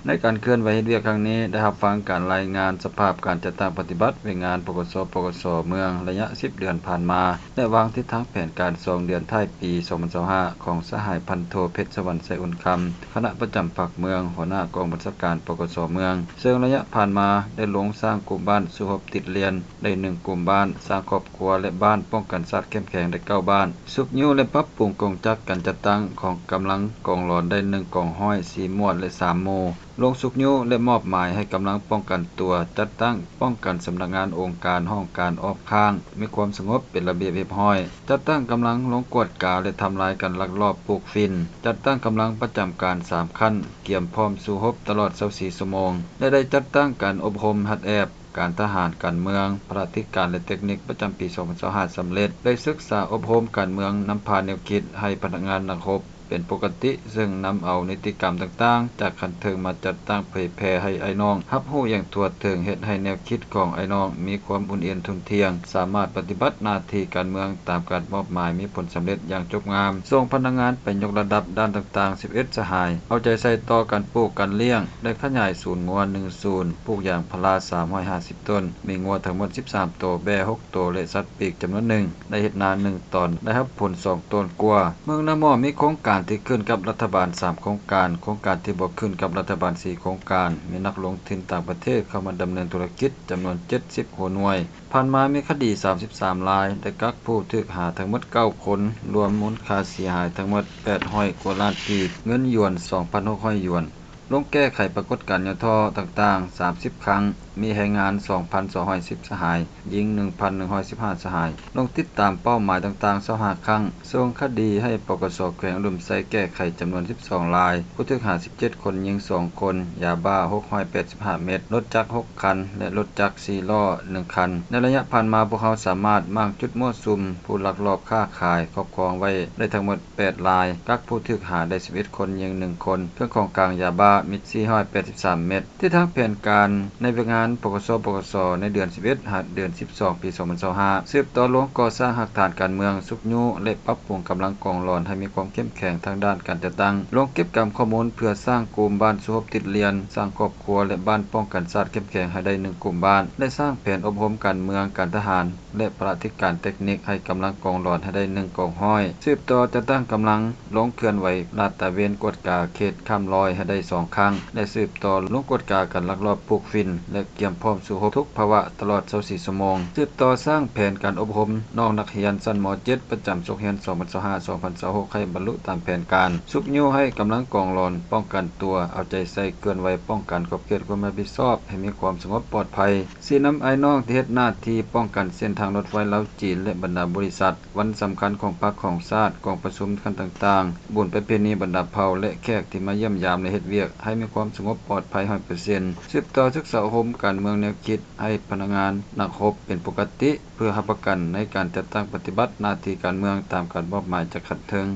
ໃນການເຄື່ອນໄຫວເຮັດວຽກຄັ້ງນີ້ ໄດ້ຮັບຟັງການລາຍງານສະພາບການຈັດຕັ້ງປະຕິບັດວຽກງານ ປກສ ປກສ ເມືອງ ໄລຍະສິບເດືອນຜ່ານມາ ແລະ ວາງທິດທາງແຜນການສອງເດືອນທ້າຍປີສອງພັນຊາວຫ້າ ຂອງສະຫາຍພັນໂທ ເພັດສະຫວັນ ໄຊອຸ່ນຄຳ ຄະນະປະຈຳພັກເມືອງ, ຫົວໜ້າກອງບັນຊາການ ປກສ ເມືອງ, ເຊິ່ງໄລຍະຜ່ານມາໄດ້ລົງສ້າງກຸ່ມບ້ານສູ້ຮົບຕິດລຽນໄດ້ໜຶ່ງກຸ່ມບ້ານ, ສ້າງຄອບຄົວ ແລະ ບ້ານປ້ອງກັນຊາດເຂັ້ມແຂງໄດ້ເກົ້າບ້ານ, ຊຸກຍູ້ ແລະ ປັບປຸງກົງຈັກການຈັດຕັ້ງຂອງກຳລັງກອງຫຼອນໄດ້ໜຶ່ງກອງຮ້ອຍ, ສີ່ໝວດ ແລະ ສາມໝູ່, ລົງຊຸກຍູ້ ແລະ ມອບໝາຍໃຫ້ກຳລັງປ້ອງກັນຕົວ ຈັດຕັ້ງປ້ອງກັນສຳນັກງານ, ອົງການ, ຫ້ອງການອ້ອມຂ້າງ ມີຄວາມສະຫງົບເປັນລະບຽບຮຽບຮ້ອຍ, ຈັດຕັ້ງກຳລັງລົງກວດກາ ແລະ ທຳລາຍການລັກລອບປູກຝິ່ນ, ຈັດຕັ້ງກຳລັງປະຈຳການສາມຂັ້ນ ກຽມພ້ອມສູ້ຮົບຕະຫຼອດຊາວສີ່ຊົ່ວໂມງ ແລະ ໄດ້ຈັດຕັ້ງການອົບຮົມຫັດແອບ ການທະຫານ, ການເມືອງ, ພະລາທິການ ແລະ ເຕັກນິກ ປະຈຳປີສອງພັນຊາວຫ້າສຳເລັດ, ໄດ້ສຶກສາອົບຮົມການເມືອງນຳພາແນວຄິດໃຫ້ພະນັກງານນັກຮົບເປັນປົກກະຕິ, ເຊິ່ງນຳເອົານິຕິກຳຕ່າງໆຈາກຂັ້ນເທິງມາຈັດຕັ້ງເຜີຍແຜ່ໃຫ້ອ້າຍນ້ອງຮັບຮູ້ຢ່າງທົ່ວເຖິງ, ເຮັດໃຫ້ແນວຄິດຂອງອ້າຍນ້ອງມີຄວາມອຸ່ນເອນທຸ່ນທ່ຽງ, ສາມາດປະຕິບັດໜ້າທີ່ການເມືອງຕາມການມອບໝາຍມີຜົນສຳເລັດຢ່າງຈົບງາມ, ສົ່ງພະນັກງານໄປຍົກລະດັບດ້ານຕ່າງໆສິບເອັດສະຫາຍ, ເອົາໃຈໃສ່ຕໍ່ການປູກການລ້ຽງ, ໄດ້ຂະຫຍາຍສູນງົວໜຶ່ງສູນ, ປູກຢາງພາລາສາມຮ້ອຍຫ້າສິບຕົ້ນ, ມີງົວທັງໝົດສິບສາມໂຕ, ແບ້ຫົກໂຕ ແລະ ສັດປີກຈຳນວນໜຶ່ງ, ໄດ້ເຮັດນາໜຶ່ງຕອນ, ໄດ້ຮັບຜົນສອງໂຕນກວ່າ. ເມືອງນາໝໍ້ມີໂຄງການທີ່ຂຶ້ນກັບລັດຖະບານສາມໂຄງການ, ໂຄງການທີ່ບໍ່ຂຶ້ນກັບລັດຖະບານສີ່ໂຄງການ, ມີນັກລົງທຶນຕ່າງປະເທດເຂົ້າມາດຳເນີນທຸລະກິດຈຳນວນເຈັດສິບຫົວໜ່ວຍ. ຜ່ານມາມີຄະດີສາມສິບສາມລາຍ, ໄດ້ກັກຜູ້ຖືກຫາທັງໝົດເກົ້າຄົນ, ລວມມູນຄ່າເສຍຫາຍທັງໝົດແປດຮ້ອຍກວ່າລ້ານກີບ, ເງິນຢວນສອງພັນຫົກຮ້ອຍຢວນ. ລົງແກ້ໄຂປາກົດການຫຍໍ້ທໍ້ຕ່າງໆສາມສິບຄັ້ງ, ມີແຮງງານ ສອງພັນສອງຮ້ອຍສິບ ສະຫາຍ, ຍິງ ໜຶ່ງພັນໜຶ່ງຮ້ອຍສິບຫ້າ ສະຫາຍ, ລົງຕິດຕາມເປົ້າໝາຍຕ່າງໆ ຊາວຫ້າ ຄັ້ງ, ສົ່ງຄະດີໃຫ້ ປກສ ແຂວງອຸດົມໄຊແກ້ໄຂຈຳນວນ ສິບສອງ ລາຍ, ຜູ້ຖືກຫາ ສິບເຈັດ ຄົນ, ຍິງ ສອງ ຄົນ, ຢາບ້າ ຫົກຮ້ອຍແປດສິບຫ້າ ເມັດ, ລົດຈັກ ຫົກ ຄັນ ແລະ ລົດຈັກ ສີ່ລໍ້ ໜຶ່ງ ຄັນ. ໃນໄລຍະຜ່ານມາ, ພວກເຮົາສາມາດມ້າງຈຸດມົ້ວສຸມຜູ້ລັກລອບຄ້າຂາຍຄອບຄອງໄວ້ໄດ້ທັງໝົດ ແປດ ລາຍ, ກັກຜູ້ຖືກຫາໄດ້ ສິບເອັດ ຄົນ, ຍິງ ໜຶ່ງ ຄົນ, ເຄື່ອງຂອງກາງຢາບ້າມີ ສີ່ຮ້ອຍແປດສິບສາມ ເມັດ. ທິດທາງແຜນການໃນວຽກງານ ປກສ ປກສ ໃນເດືອນ ສິບເອັດ ຫາ ເດືອນ ສິບສອງ ປີ ສອງພັນຊາວຫ້າ ສືບຕໍ່ລົງກໍ່ສ້າງຮາກຖານການເມືອງ, ຊຸກຍູ້ ແລະ ປັບປຸງກຳລັງກອງຫຼອນໃຫ້ມີຄວາມເຂັ້ມແຂງທາງດ້ານການຈັດຕັ້ງ, ລົງເກັບກຳຂໍ້ມູນເພື່ອສ້າງກຸ່ມບ້ານສູ້ຮົບຕິດລຽນ, ສ້າງຄອບຄົວ ແລະ ບ້ານປ້ອງກັນຊາດເຂັ້ມແຂງໃຫ້ໄດ້ ໜຶ່ງ ກຸ່ມບ້ານ ແລະ ສ້າງແຜນອົບຮົມການເມືອງ, ການທະຫານ ແລະ ພະລາທິການເຕັກນິກໃຫ້ກຳລັງກອງຫຼອນໃຫ້ໄດ້ ໜຶ່ງ ກອງຮ້ອຍ, ສືບຕໍ່ຈັດຕັ້ງກຳລັງ ລົງເຄື່ອນໄຫວລາດຕະເວນກວດກາເຂດຂ້າມລອຍໃຫ້ໄດ້ ສອງ ຄັ້ງ ແລະ ສືບຕໍ່ລົງກວດກາການລັກລອບປູກຝິ່ນ ແລະ ກຽມພ້ອມສູ້ຮົບທຸກພາວະຕະຫຼອດ ຊາວສີ່ ຊົ່ວໂມງ, ສືບຕໍ່ສ້າງແຜນການອົບຮົມນ້ອງນັກຮຽນຊັ້ນ ມ.ເຈັດ ປະຈຳສົກຮຽນ ສອງພັນຊາວຫ້າ ສອງພັນຊາວຫົກ ໃຫ້ບັນລຸຕາມແຜນການ, ຊຸກຍູ້ໃຫ້ກຳລັງກອງຫຼອນປ້ອງກັນຕົວ, ເອົາໃຈໃສ່ເຄື່ອນໄຫວປ້ອງກັນຂອບເຂດຄວາມຮັບຜິດຊອບໃຫ້ມີຄວາມສະຫງົບປອດໄພ, ຊີ້ນຳອ້າຍນ້ອງທີ່ເຮັດໜ້າທີ່ປ້ອງກັນເສັ້ນທາງລົດໄຟລາວ-ຈີນ ແລະ ບັນດາບໍລິສັດ, ວັນສຳຄັນຂອງພັກຂອງຊາດ, ກອງປະຊຸມຂັ້ນຕ່າງໆ, ບຸນປະເພນີບັນດາເຜົ່າ ແລະ ແຂກທີ່ມາຢ້ຽມຢາມ ແລະ ເຮັດວຽກໃຫ້ມີຄວາມສະຫງົບປອດໄພ ຮ້ອຍເປີເຊັນ, ສືບຕໍ່ສຶກສາອົບຮົມການເມືອງແນວຄິດໃຫ້ພະນັກງານນັກຮົບເປັນປົກກະຕິ ເພື່ອຮັບປະກັນໃນການຈັດຕັ້ງປະຕິບັດໜ້າທີ່ການເມືອງຕາມການມອບໝາຍຈາກຂັ້ນເທິງ.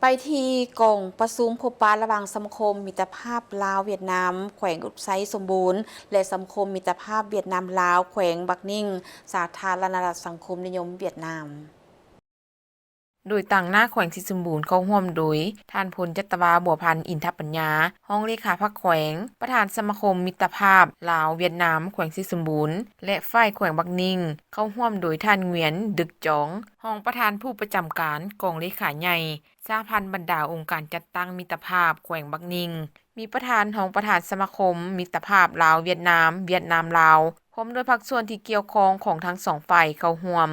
ໄປທີ່ກອງປະຊຸມພົບປະລະຫວ່າງສະມາຄົມມິດຕະພາບລາວ-ຫວຽດນາມ ແຂວງອຸດົມໄຊສົມບູນ ແລະ ສະມາຄົມມິດຕະພາບຫວຽດນາມ-ລາວ ແຂວງບັກນິງ ສາທາລະນະລັດສັງຄົມນິຍົມຫວຽດນາມ. ໂດຍຕາງໜ້າແຂວງໄຊສົມບູນເຂົ້າຮ່ວມໂດຍ ທ່ານ ພົນຈັດຕະວາ ບົວພັນ ອິນທະປັນຍາ ຮອງເລຂາພັກແຂວງ, ປະທານສະມາຄົມມິດຕະພາບລາວ-ຫວຽດນາມ ແຂວງໄຊສົມບູນ ແລະ ຝ່າຍແຂວງບັກນິງ, ເຂົ້າຮ່ວມໂດຍ ທ່ານ ຫງວຽນ ດຶກຈອງ ຮອງປະທານຜູ້ປະຈຳການກອງເລຂາໃຫຍ່ ສະຫະພັນບັນດາອົງການຈັດຕັ້ງມິດຕະພາບແຂວງບັກນິງ, ມີປະທານ, ຮອງປະທານສະມາຄົມມິດຕະພາບລາວ-ຫວຽດນາມ, ຫວຽດນາມ-ລາວ, ພ້ອມດ້ວຍພາກສ່ວນທີ່ກ່ຽວຂ້ອງຂອງທັງສອງຝ່າຍເຂົ້າຮ່ວມ.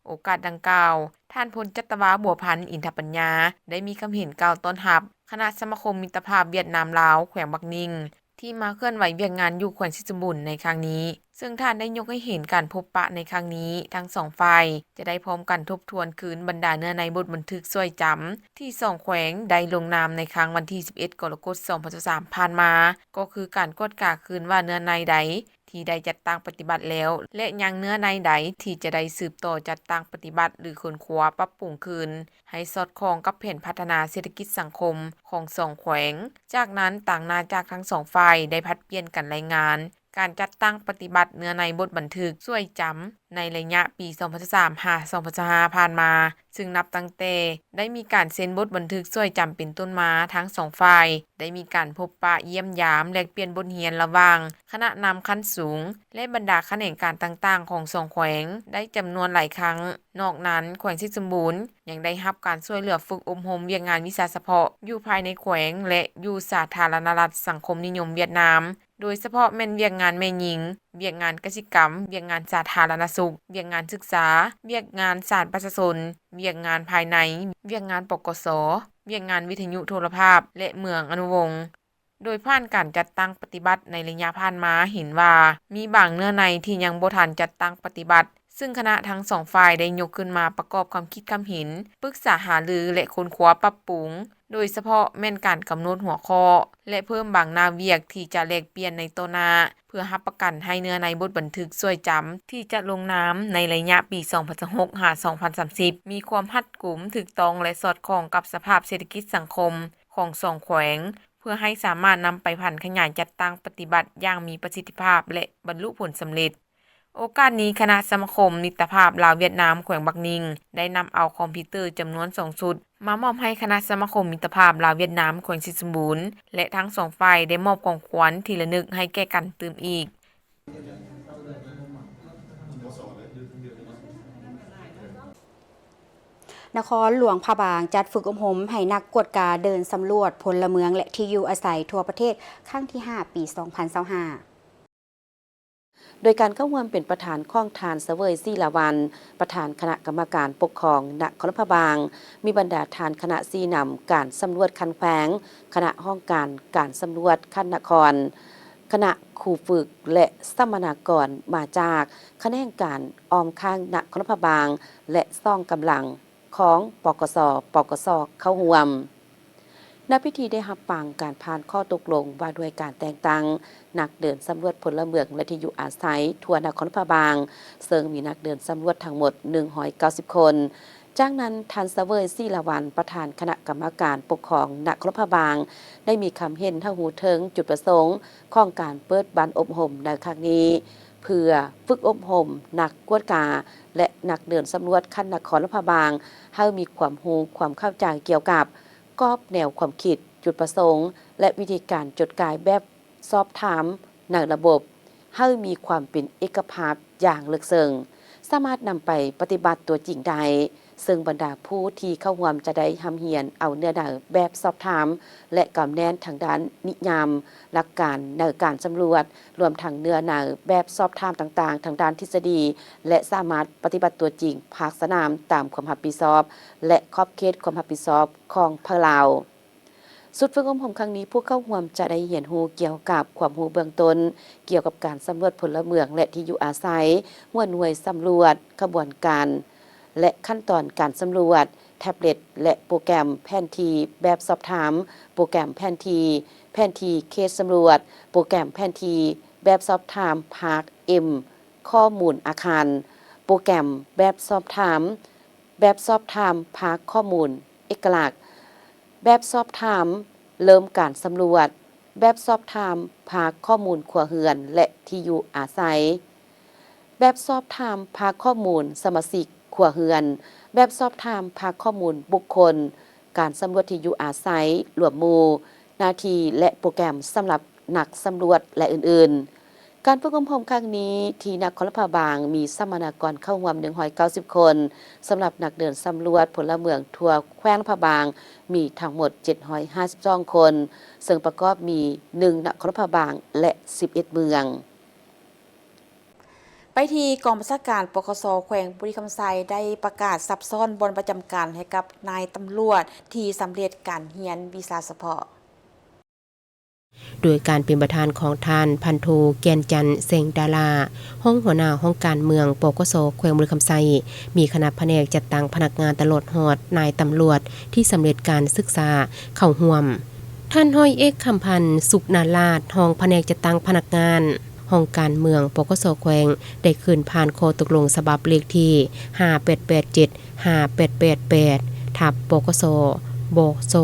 ໂອກາດດັ່ງກ່າວ, ທ່ານ ພົນຈັດຕະວາ ບົວພັນ ອິນທະປັນຍາ ໄດ້ມີຄຳເຫັນກ່າວຕ້ອນຮັບຄະນະສະມາຄົມມິດຕະພາບຫວຽດນາມ-ລາວ ແຂວງບັກນິງ ທີ່ມາເຄື່ອນໄຫວວຽກງານຢູ່ແຂວງໄຊສົມບູນໃນຄັ້ງນີ້, ເຊິ່ງທ່ານໄດ້ຍົກໃຫ້ເຫັນການພົບປະໃນຄັ້ງນີ້ ທັງສອງຝ່າຍຈະໄດ້ພ້ອມກັນທົບທວນຄືນບັນດາເນື້ອໃນບົດບັນທຶກຊ່ວຍຈຳ ທີ່ສອງແຂວງໄດ້ລົງນາມໃນຄັ້ງວັນທີສິບເອັດ ກໍລະກົດ ສອງພັນຊາວສາມ ຜ່ານມາ, ກໍຄືການກວດກາຄືນວ່າເນື້ອໃນໃດ ທີ່ໄດ້ຈັດຕັ້ງປະຕິບັດແລ້ວ ແລະ ຍັງເນື້ອໃນໃດທີ່ຈະໄດ້ສືບຕໍ່ຈັດຕັ້ງປະຕິບັດ ຫຼື ຄົ້ນຄວ້າປັບປຸງຄືນ ໃຫ້ສອດຄ່ອງກັບແຜນພັດທະນາເສດຖະກິດສັງຄົມຂອງສອງແຂວງ. ຈາກນັ້ນ, ຕາງໜ້າຈາກທັງສອງຝ່າຍໄດ້ຜັດປ່ຽນກັນລາຍງານການຈັດຕັ້ງປະຕິບັດເນື້ອໃນບົດບັນທຶກຊ່ວຍຈຳ ໃນໄລຍະປີສອງພັນຊາວສາມ ຫາ ສອງພັນຊາວຫ້າ ຜ່ານມາ, ຊຶ່ງນັບຕັ້ງແຕ່ໄດ້ມີການເຊັນບົດບັນທຶກຊ່ວຍຈຳເປັນຕົ້ນມາ, ທັງສອງຝ່າຍໄດ້ມີການພົບປະຢ້ຽມຢາມ ແລກປ່ຽນບົດຮຽນລະຫວ່າງຄະນະນຳຂັ້ນສູງ ແລະ ບັນດາຂະແໜງການຕ່າງໆຂອງສອງແຂວງໄດ້ຈຳນວນຫຼາຍຄັ້ງ. ນອກນັ້ນ, ແຂວງໄຊສົມບູນຍັງໄດ້ຮັບການຊ່ວຍເຫຼືອຝຶກອົບຮົມວຽກງານວິຊາສະເພາະຢູ່ພາຍໃນແຂວງ ແລະ ຢູ່ສາທາລະນະລັດສັງຄົມນິຍົມຫວຽດນາມ, ໂດຍສະເພາະແມ່ນວຽກງານແມ່ຍິງ, ວຽກງານກະສິກຳ, ວຽກງານສາທາລະນະສຸກ, ວຽກງານສຶກສາ, ວຽກງານສານປະຊາຊົນ, ວຽກງານພາຍໃນ, ວຽກງານ ປກສ, ວຽກງານວິທະຍຸໂທລະພາບ ແລະ ເມືອງອະນຸວົງ. ໂດຍຜ່ານການຈັດຕັ້ງປະຕິບັດໃນໄລຍະຜ່ານມາ ເຫັນວ່າມີບາງເນື້ອໃນທີ່ຍັງບໍ່ທັນຈັດຕັ້ງປະຕິບັດ, ຊຶ່ງຄະນະທັງສອງຝ່າຍໄດ້ຍົກຂຶ້ນມາປະກອບຄຳຄິດຄຳເຫັນ, ປຶກສາຫາລື ແລະ ຄົ້ນຄວ້າປັບປຸງ, ໂດຍສະເພາະແມ່ນການກຳນົດຫົວຂໍ້ ແລະ ເພີ່ມບາງໜ້າວຽກທີ່ຈະແລກປ່ຽນໃນຕໍ່ໜ້າ ເພື່ອຮັບປະກັນໃຫ້ເນື້ອໃນບົດບັນທຶກຊ່ວຍຈຳທີ່ຈະລົງນາມໃນໄລຍະປີສອງພັນຊາວຫົກ ຫາ ສອງພັນສາມສິບ ມີຄວາມຮັດກຸມ, ຖືກຕ້ອງ ແລະ ສອດຄ່ອງກັບສະພາບເສດຖະກິດສັງຄົມຂອງສອງແຂວງ, ເພື່ອໃຫ້ສາມາດນຳໄປຜັນຂະຫຍາຍຈັດຕັ້ງປະຕິບັດຢ່າງມີປະສິດທິພາບ ແລະ ບັນລຸຜົນສຳເລັດ. ໂອກາດນີ້, ຄະນະສະມາຄົມມິດຕະພາບລາວ-ຫວຽດນາມແຂວງບັກນິງ ໄດ້ນຳເອົາຄອມພິວເຕີຈຳນວນສອງຊຸດ ມາມອບໃຫ້ຄະນະສະມາຄົມມິດຕະພາບລາວ-ຫວຽດນາມແຂວງໄຊສົມບູນ ແລະ ທັງສອງຝ່າຍໄດ້ມອບຂອງຂວັນທີ່ລະນຶກໃຫ້ແກ່ກັນຕື່ມອີກ. ນະຄອນຫຼວງພະບາງ ຈັດຝຶກອົບຮົມໃຫ້ນັກກວດກາເດີນສຳຫຼວດພົນລະເມືອງ ແລະ ທີ່ຢູ່ອາໄສທົ່ວປະເທດ ຄັ້ງທີຫ້າ ປີສອງພັນຊາວຫ້າ. ໂດຍການເຂົ້າຮ່ວມເປັນປະທານຂອງທ່ານ ສະເຫວີຍ ສີລາວັນ ປະທານຄະນະກຳມະການປົກຄອງນະຄອນຫຼວງພະບາງ, ມີບັນດາທ່ານຄະນະຊີ້ນຳການສຳຫຼວດຂັ້ນແຂວງ, ຄະນະຫ້ອງການການສຳຫຼວດຂັ້ນນະຄອນ, ຄະນະຄູຝຶກ ແລະ ສຳມະນາກອນມາຈາກຂະແໜງການອ້ອມຂ້າງນະຄອນຫຼວງພະບາງ ແລະ ສອງກຳລັງຂອງ ປກສ, ປກສ ເຂົ້າຮ່ວມ. ໃນພິທີໄດ້ຮັບຟັງການຜ່ານຂໍ້ຕົກລົງວ່າດ້ວຍການແຕ່ງຕັ້ງນັກເດີນສຳຫຼວດພົນລະເມືອງ ແລະ ທີ່ຢູ່ອາໄສທົ່ວນະຄອນຫຼວງພະບາງ, ເຊິ່ງມີນັກເດີນສຳຫຼວດທັງໝົດໜຶ່ງຮ້ອຍເກົ້າສິບຄົນ. ຈາກນັ້ນ, ທ່ານ ສະເຫວີຍ ສີລາວັນ ປະທານຄະນະກຳມະການປົກຄອງນະຄອນຫຼວງພະບາງ ໄດ້ມີຄຳເຫັນໃຫ້ຮູ້ເຖິງຈຸດປະສົງຂອງການເປີດບ້ານອົບຮົມໃນຄັ້ງນີ້ ເພື່ອຝຶກອົບຮົມນັກກວດກາ ແລະ ນັກເດີນສຳຫຼວດຂັ້ນນະຄອນຫຼວງພະບາງ ໃຫ້ມີຄວາມຮູ້ຄວາມເຂົ້າໃຈກ່ຽວກັບກອບແນວຄວາມຄິດ, ຈຸດປະສົງ ແລະ ວິທີການຈົດກາຍແບບສອບຖາມໃນລະບົບ ໃຫ້ມີຄວາມເປັນເອກະພາບຢ່າງເລິກເຊິ່ງ, ສາມາດນຳໄປປະຕິບັດຕົວຈິງໄດ້, ເຊິ່ງບັນດາຜູ້ທີ່ເຂົ້າຮ່ວມຈະໄດ້ຮ່ຳຮຽນເອົາເນື້ອໃນແບບສອບຖາມ ແລະ ກຳແໜ້ນທາງດ້ານນິຍາມ, ຫຼັກການໃນການສຳຫຼວດ, ລວມທັງເນື້ອໃນແບບສອບຖາມຕ່າງໆ ທາງດ້ານທິດສະດີ ແລະ ສາມາດປະຕິບັດຕົວຈິງພາກສະໜາມຕາມຄວາມຮັບຜິດຊອບ ແລະ ຂອບເຂດຄວາມຮັບຜິດຊອບຂອງພາກລາວ. ຊຸດຝຶກອົບຮົມຄັ້ງນີ້, ຜູ້ເຂົ້າຮ່ວມຈະໄດ້ຮຽນຮູ້ກ່ຽວກັບຄວາມຮູ້ເບື້ອງຕົ້ນ ກ່ຽວກັບການສຳຫຼວດພົນລະເມືອງ ແລະ ທີ່ຢູ່ອາໄສ, ຫົວໜ່ວຍສຳຫຼວດ, ຂະບວນການ ແລະ ຂັ້ນຕອນການສຳຫຼວດ, ແທັບເລັດ ແລະ ໂປຣແກຣມແຜນທີ່ແບບສອບຖາມ, ໂປຣແກຣມແຜນທີ່, ແຜນທີ່ເຂດສຳຫຼວດ, ໂປຣແກຣມແຜນທີ່ແບບສອບຖາມພາກ M ຂໍ້ມູນອາຄານ, ໂປຣແກຣມແບບສອບຖາມ, ແບບສອບຖາມພາກຂໍ້ມູນເອກະລັກ, ແບບສອບຖາມເລີ່ມການສຳຫຼວດ, ແບບສອບຖາມພາກຂໍ້ມູນຄົວເຮືອນ ແລະ ທີ່ຢູ່ອາໄສ, ແບບສອບຖາມພາກຂໍ້ມູນສະມາຊິກຄົວເຮືອນ, ແບບສອບຖາມພາກຂໍ້ມູນບຸກຄົນ, ການສຳຫຼວດທີ່ຢູ່ອາໄສລວມໝູ່, ໜ້າທີ່ ແລະ ໂປຣແກຣມສຳລັບນັກສຳຫຼວດ ແລະ ອື່ນໆ. ການຝຶກອົບຮົມຄັ້ງນີ້ ທີ່ນະຄອນຫຼວງພະບາງ ມີສຳມະນາກອນເຂົ້າຮ່ວມໜຶ່ງຮ້ອຍເກົ້າສິບຄົນ, ສຳລັບນັກເດີນສຳຫຼວດພົນລະເມືອງທົ່ວແຂວງຫຼວງພະບາງ ມີທັງໝົດເຈັດຮ້ອຍຫ້າສິບສອງຄົນ, ເຊິ່ງປະກອບມີໜຶ່ງນະຄອນຫຼວງພະບາງ ແລະ ສິບເອັດເມືອງ. ໄປທີ່ກອງບັນຊາການ ປກສ ແຂວງບໍລິຄຳໄຊ ໄດ້ປະກາດສັບຊ້ອນບ່ອນປະຈຳການໃຫ້ກັບນາຍຕຳຫຼວດທີ່ສຳເລັດການຮຽນວິຊາສະເພາະ. ໂດຍການເປັນປະທານຂອງທ່ານ ພັນໂທ ແກ່ນຈັນ ແສງດາລາ ຮອງຫົວໜ້າຫ້ອງການເມືອງ ປກສ ແຂວງບໍລິຄຳໄຊ, ມີຄະນະພະແນກຈັດຕັ້ງພະນັກງານຕະຫຼອດຮອດນາຍຕຳຫຼວດທີ່ສຳເລັດການສຶກສາເຂົ້າຮ່ວມ. ທ່ານ ຮ້ອຍເອກ ຄຳພັນ ສຸກນາລາດ ຮອງພະແນກຈັດຕັ້ງພະນັກງານຫ້ອງການເມືອງ ປກສ ແຂວງ ໄດ້ຂຶ້ນຜ່ານຂໍ້ຕົກລົງສະບັບເລກທີຫ້າແປດແປດເຈັດ ຫ້າແປດແປດແປດ ທັບ ປກສ ບສ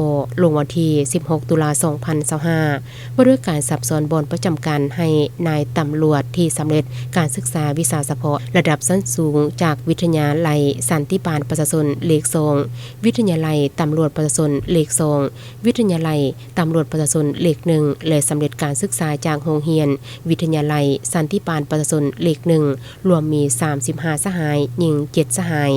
ລົງວັນທີສິບຫົກ ຕຸລາ ສອງພັນຊາວຫ້າ ວ່າດ້ວຍການສັບຊ້ອນບ່ອນປະຈຳການໃຫ້ນາຍຕຳຫຼວດທີ່ສຳເລັດການສຶກສາວິຊາສະເພາະລະດັບຊັ້ນສູງ ຈາກວິທະຍາໄລສັນຕິບານປະຊາຊົນເລກສອງ, ວິທະຍາໄລຕຳຫຼວດປະຊາຊົນເລກສອງ, ວິທະຍາໄລຕຳຫຼວດປະຊາຊົນເລກໜຶ່ງ ແລະ ສຳເລັດການສຶກສາຈາກໂຮງຮຽນວິທະຍາໄລສັນຕິບານປະຊາຊົນເລກໜຶ່ງ ລວມມີສາມສິບຫ້າສະຫາຍ, ຍິງເຈັດສະຫາຍ.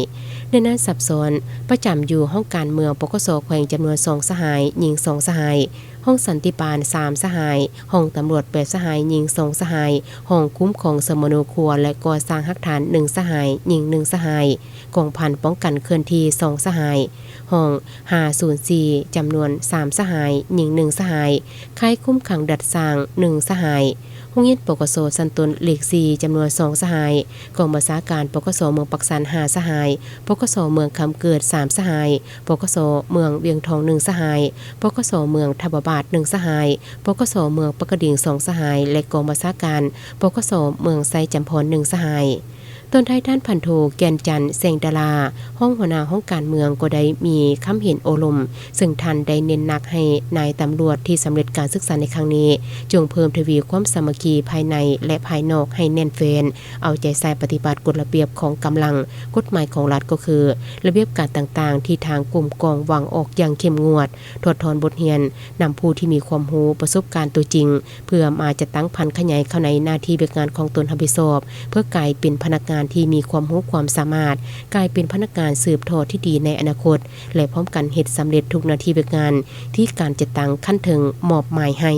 ໃນນັ້ນສັບຊ້ອນປະຈຳຢູ່ຫ້ອງການເມືອງ ປກສ ແຂວງ ຈຳນວນສອງສະຫາຍ, ຍິງສອງສະຫາຍ, ຫ້ອງສັນຕິບານສາມສະຫາຍ, ຫ້ອງຕຳຫຼວດແປດສະຫາຍ, ຍິງສອງສະຫາຍ, ຫ້ອງຄຸ້ມຄອງສຳມະໂນຄົວ ແລະ ກໍ່ສ້າງຮາກຖານໜຶ່ງສະຫາຍ, ຍິງໜຶ່ງສະຫາຍ, ກອງພັນປ້ອງກັນເຄື່ອນທີ່ສອງສະຫາຍ, ຫ້ອງຫ້າສູນສີ່ ຈຳນວນສາມສະຫາຍ, ຍິງໜຶ່ງສະຫາຍ, ຄ້າຍຄຸມຂັງດັດສ້າງໜຶ່ງສະຫາຍ, ໂຮງຮຽນ ປກສ ຊັ້ນຕົ້ນເລກສີ່ ຈຳນວນສອງສະຫາຍ, ກອງບັນຊາການ ປກສ ເມືອງປາກຊັນຫ້າສະຫາຍ, ປກສ ເມືອງຄຳເກີດສາມສະຫາຍ, ປກສ ເມືອງວຽງທອງໜຶ່ງສະຫາຍ, ປກສ ເມືອງທຳບະບາດໜຶ່ງສະຫາຍ, ປກສ ເມືອງປາກກະດິງສອງສະຫາຍ ແລະ ກອງບັນຊາການ ປກສ ເມືອງໄຊຈຳພອນໜຶ່ງສະຫາຍ. ຕອນທ້າຍທ່ານ ພັນໂທ ແກ່ນຈັນ ແສງດາລາ ຮອງຫົວໜ້າຫ້ອງການເມືອງກໍໄດ້ມີຄຳເຫັນໂອ້ລົມ, ເຊິ່ງທ່ານໄດ້ເນັ້ນໜັກໃຫ້ນາຍຕຳຫຼວດທີ່ສຳເລັດການສຶກສາໃນຄັ້ງນີ້ ຈົ່ງເພີ່ມທະວີຄວາມສາມັກຄີພາຍໃນ ແລະ ພາຍນອກໃຫ້ແໜ້ນແຟ້ນ, ເອົາໃຈໃສ່ປະຕິບັດກົດລະບຽບຂອງກຳລັງ, ກົດໝາຍຂອງລັດ ກໍຄືລະບຽບການຕ່າງໆ ທີ່ທາງກົມກອງວາງອອກຢ່າງເຂັ້ມງວດ, ຖອດຖອນບົດຮຽນ, ນຳຜູ້ທີ່ມີຄວາມຮູ້ປະສົບການຕົວຈິງ ເພື່ອມາຈັດຕັ້ງຜັນຂະຫຍາຍເຂົ້າໃນໜ້າທີ່ວຽກງານຂອງຕົນຮັບຜິດຊອບ, ເພື່ອກາຍເປັນພະນັກງານທີ່ມີຄວາມຮູ້ຄວາມສາມາດ, ກາຍເປັນພະນັກງານສືບທອດທີ່ດີໃນອະນາຄົດ ແລະ ພ້ອມກັນເຮັດສຳເລັດທຸກໜ້າທີ່ວຽກງານທີ່ການຈັດຕັ້ງຂັ້ນເທິງມອບໝາຍໃຫ້.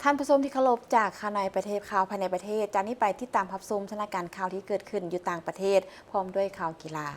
ທ ທ່ານຜູ້ຊົມທີ່ເຄົາລົບ, ຈາກຂ່າວໃນປະເທດ, ຂ່າວພາຍໃນປະເທດ, ຈາກນີ້ໄປຕິດຕາມຮັບຊົມສະຖານະການຂ່າວທີ່ເກີດຂຶ້ນຢູ່ຕ່າງປະເທດ ພ້ອມດ້ວຍຂ່າວກິລາ.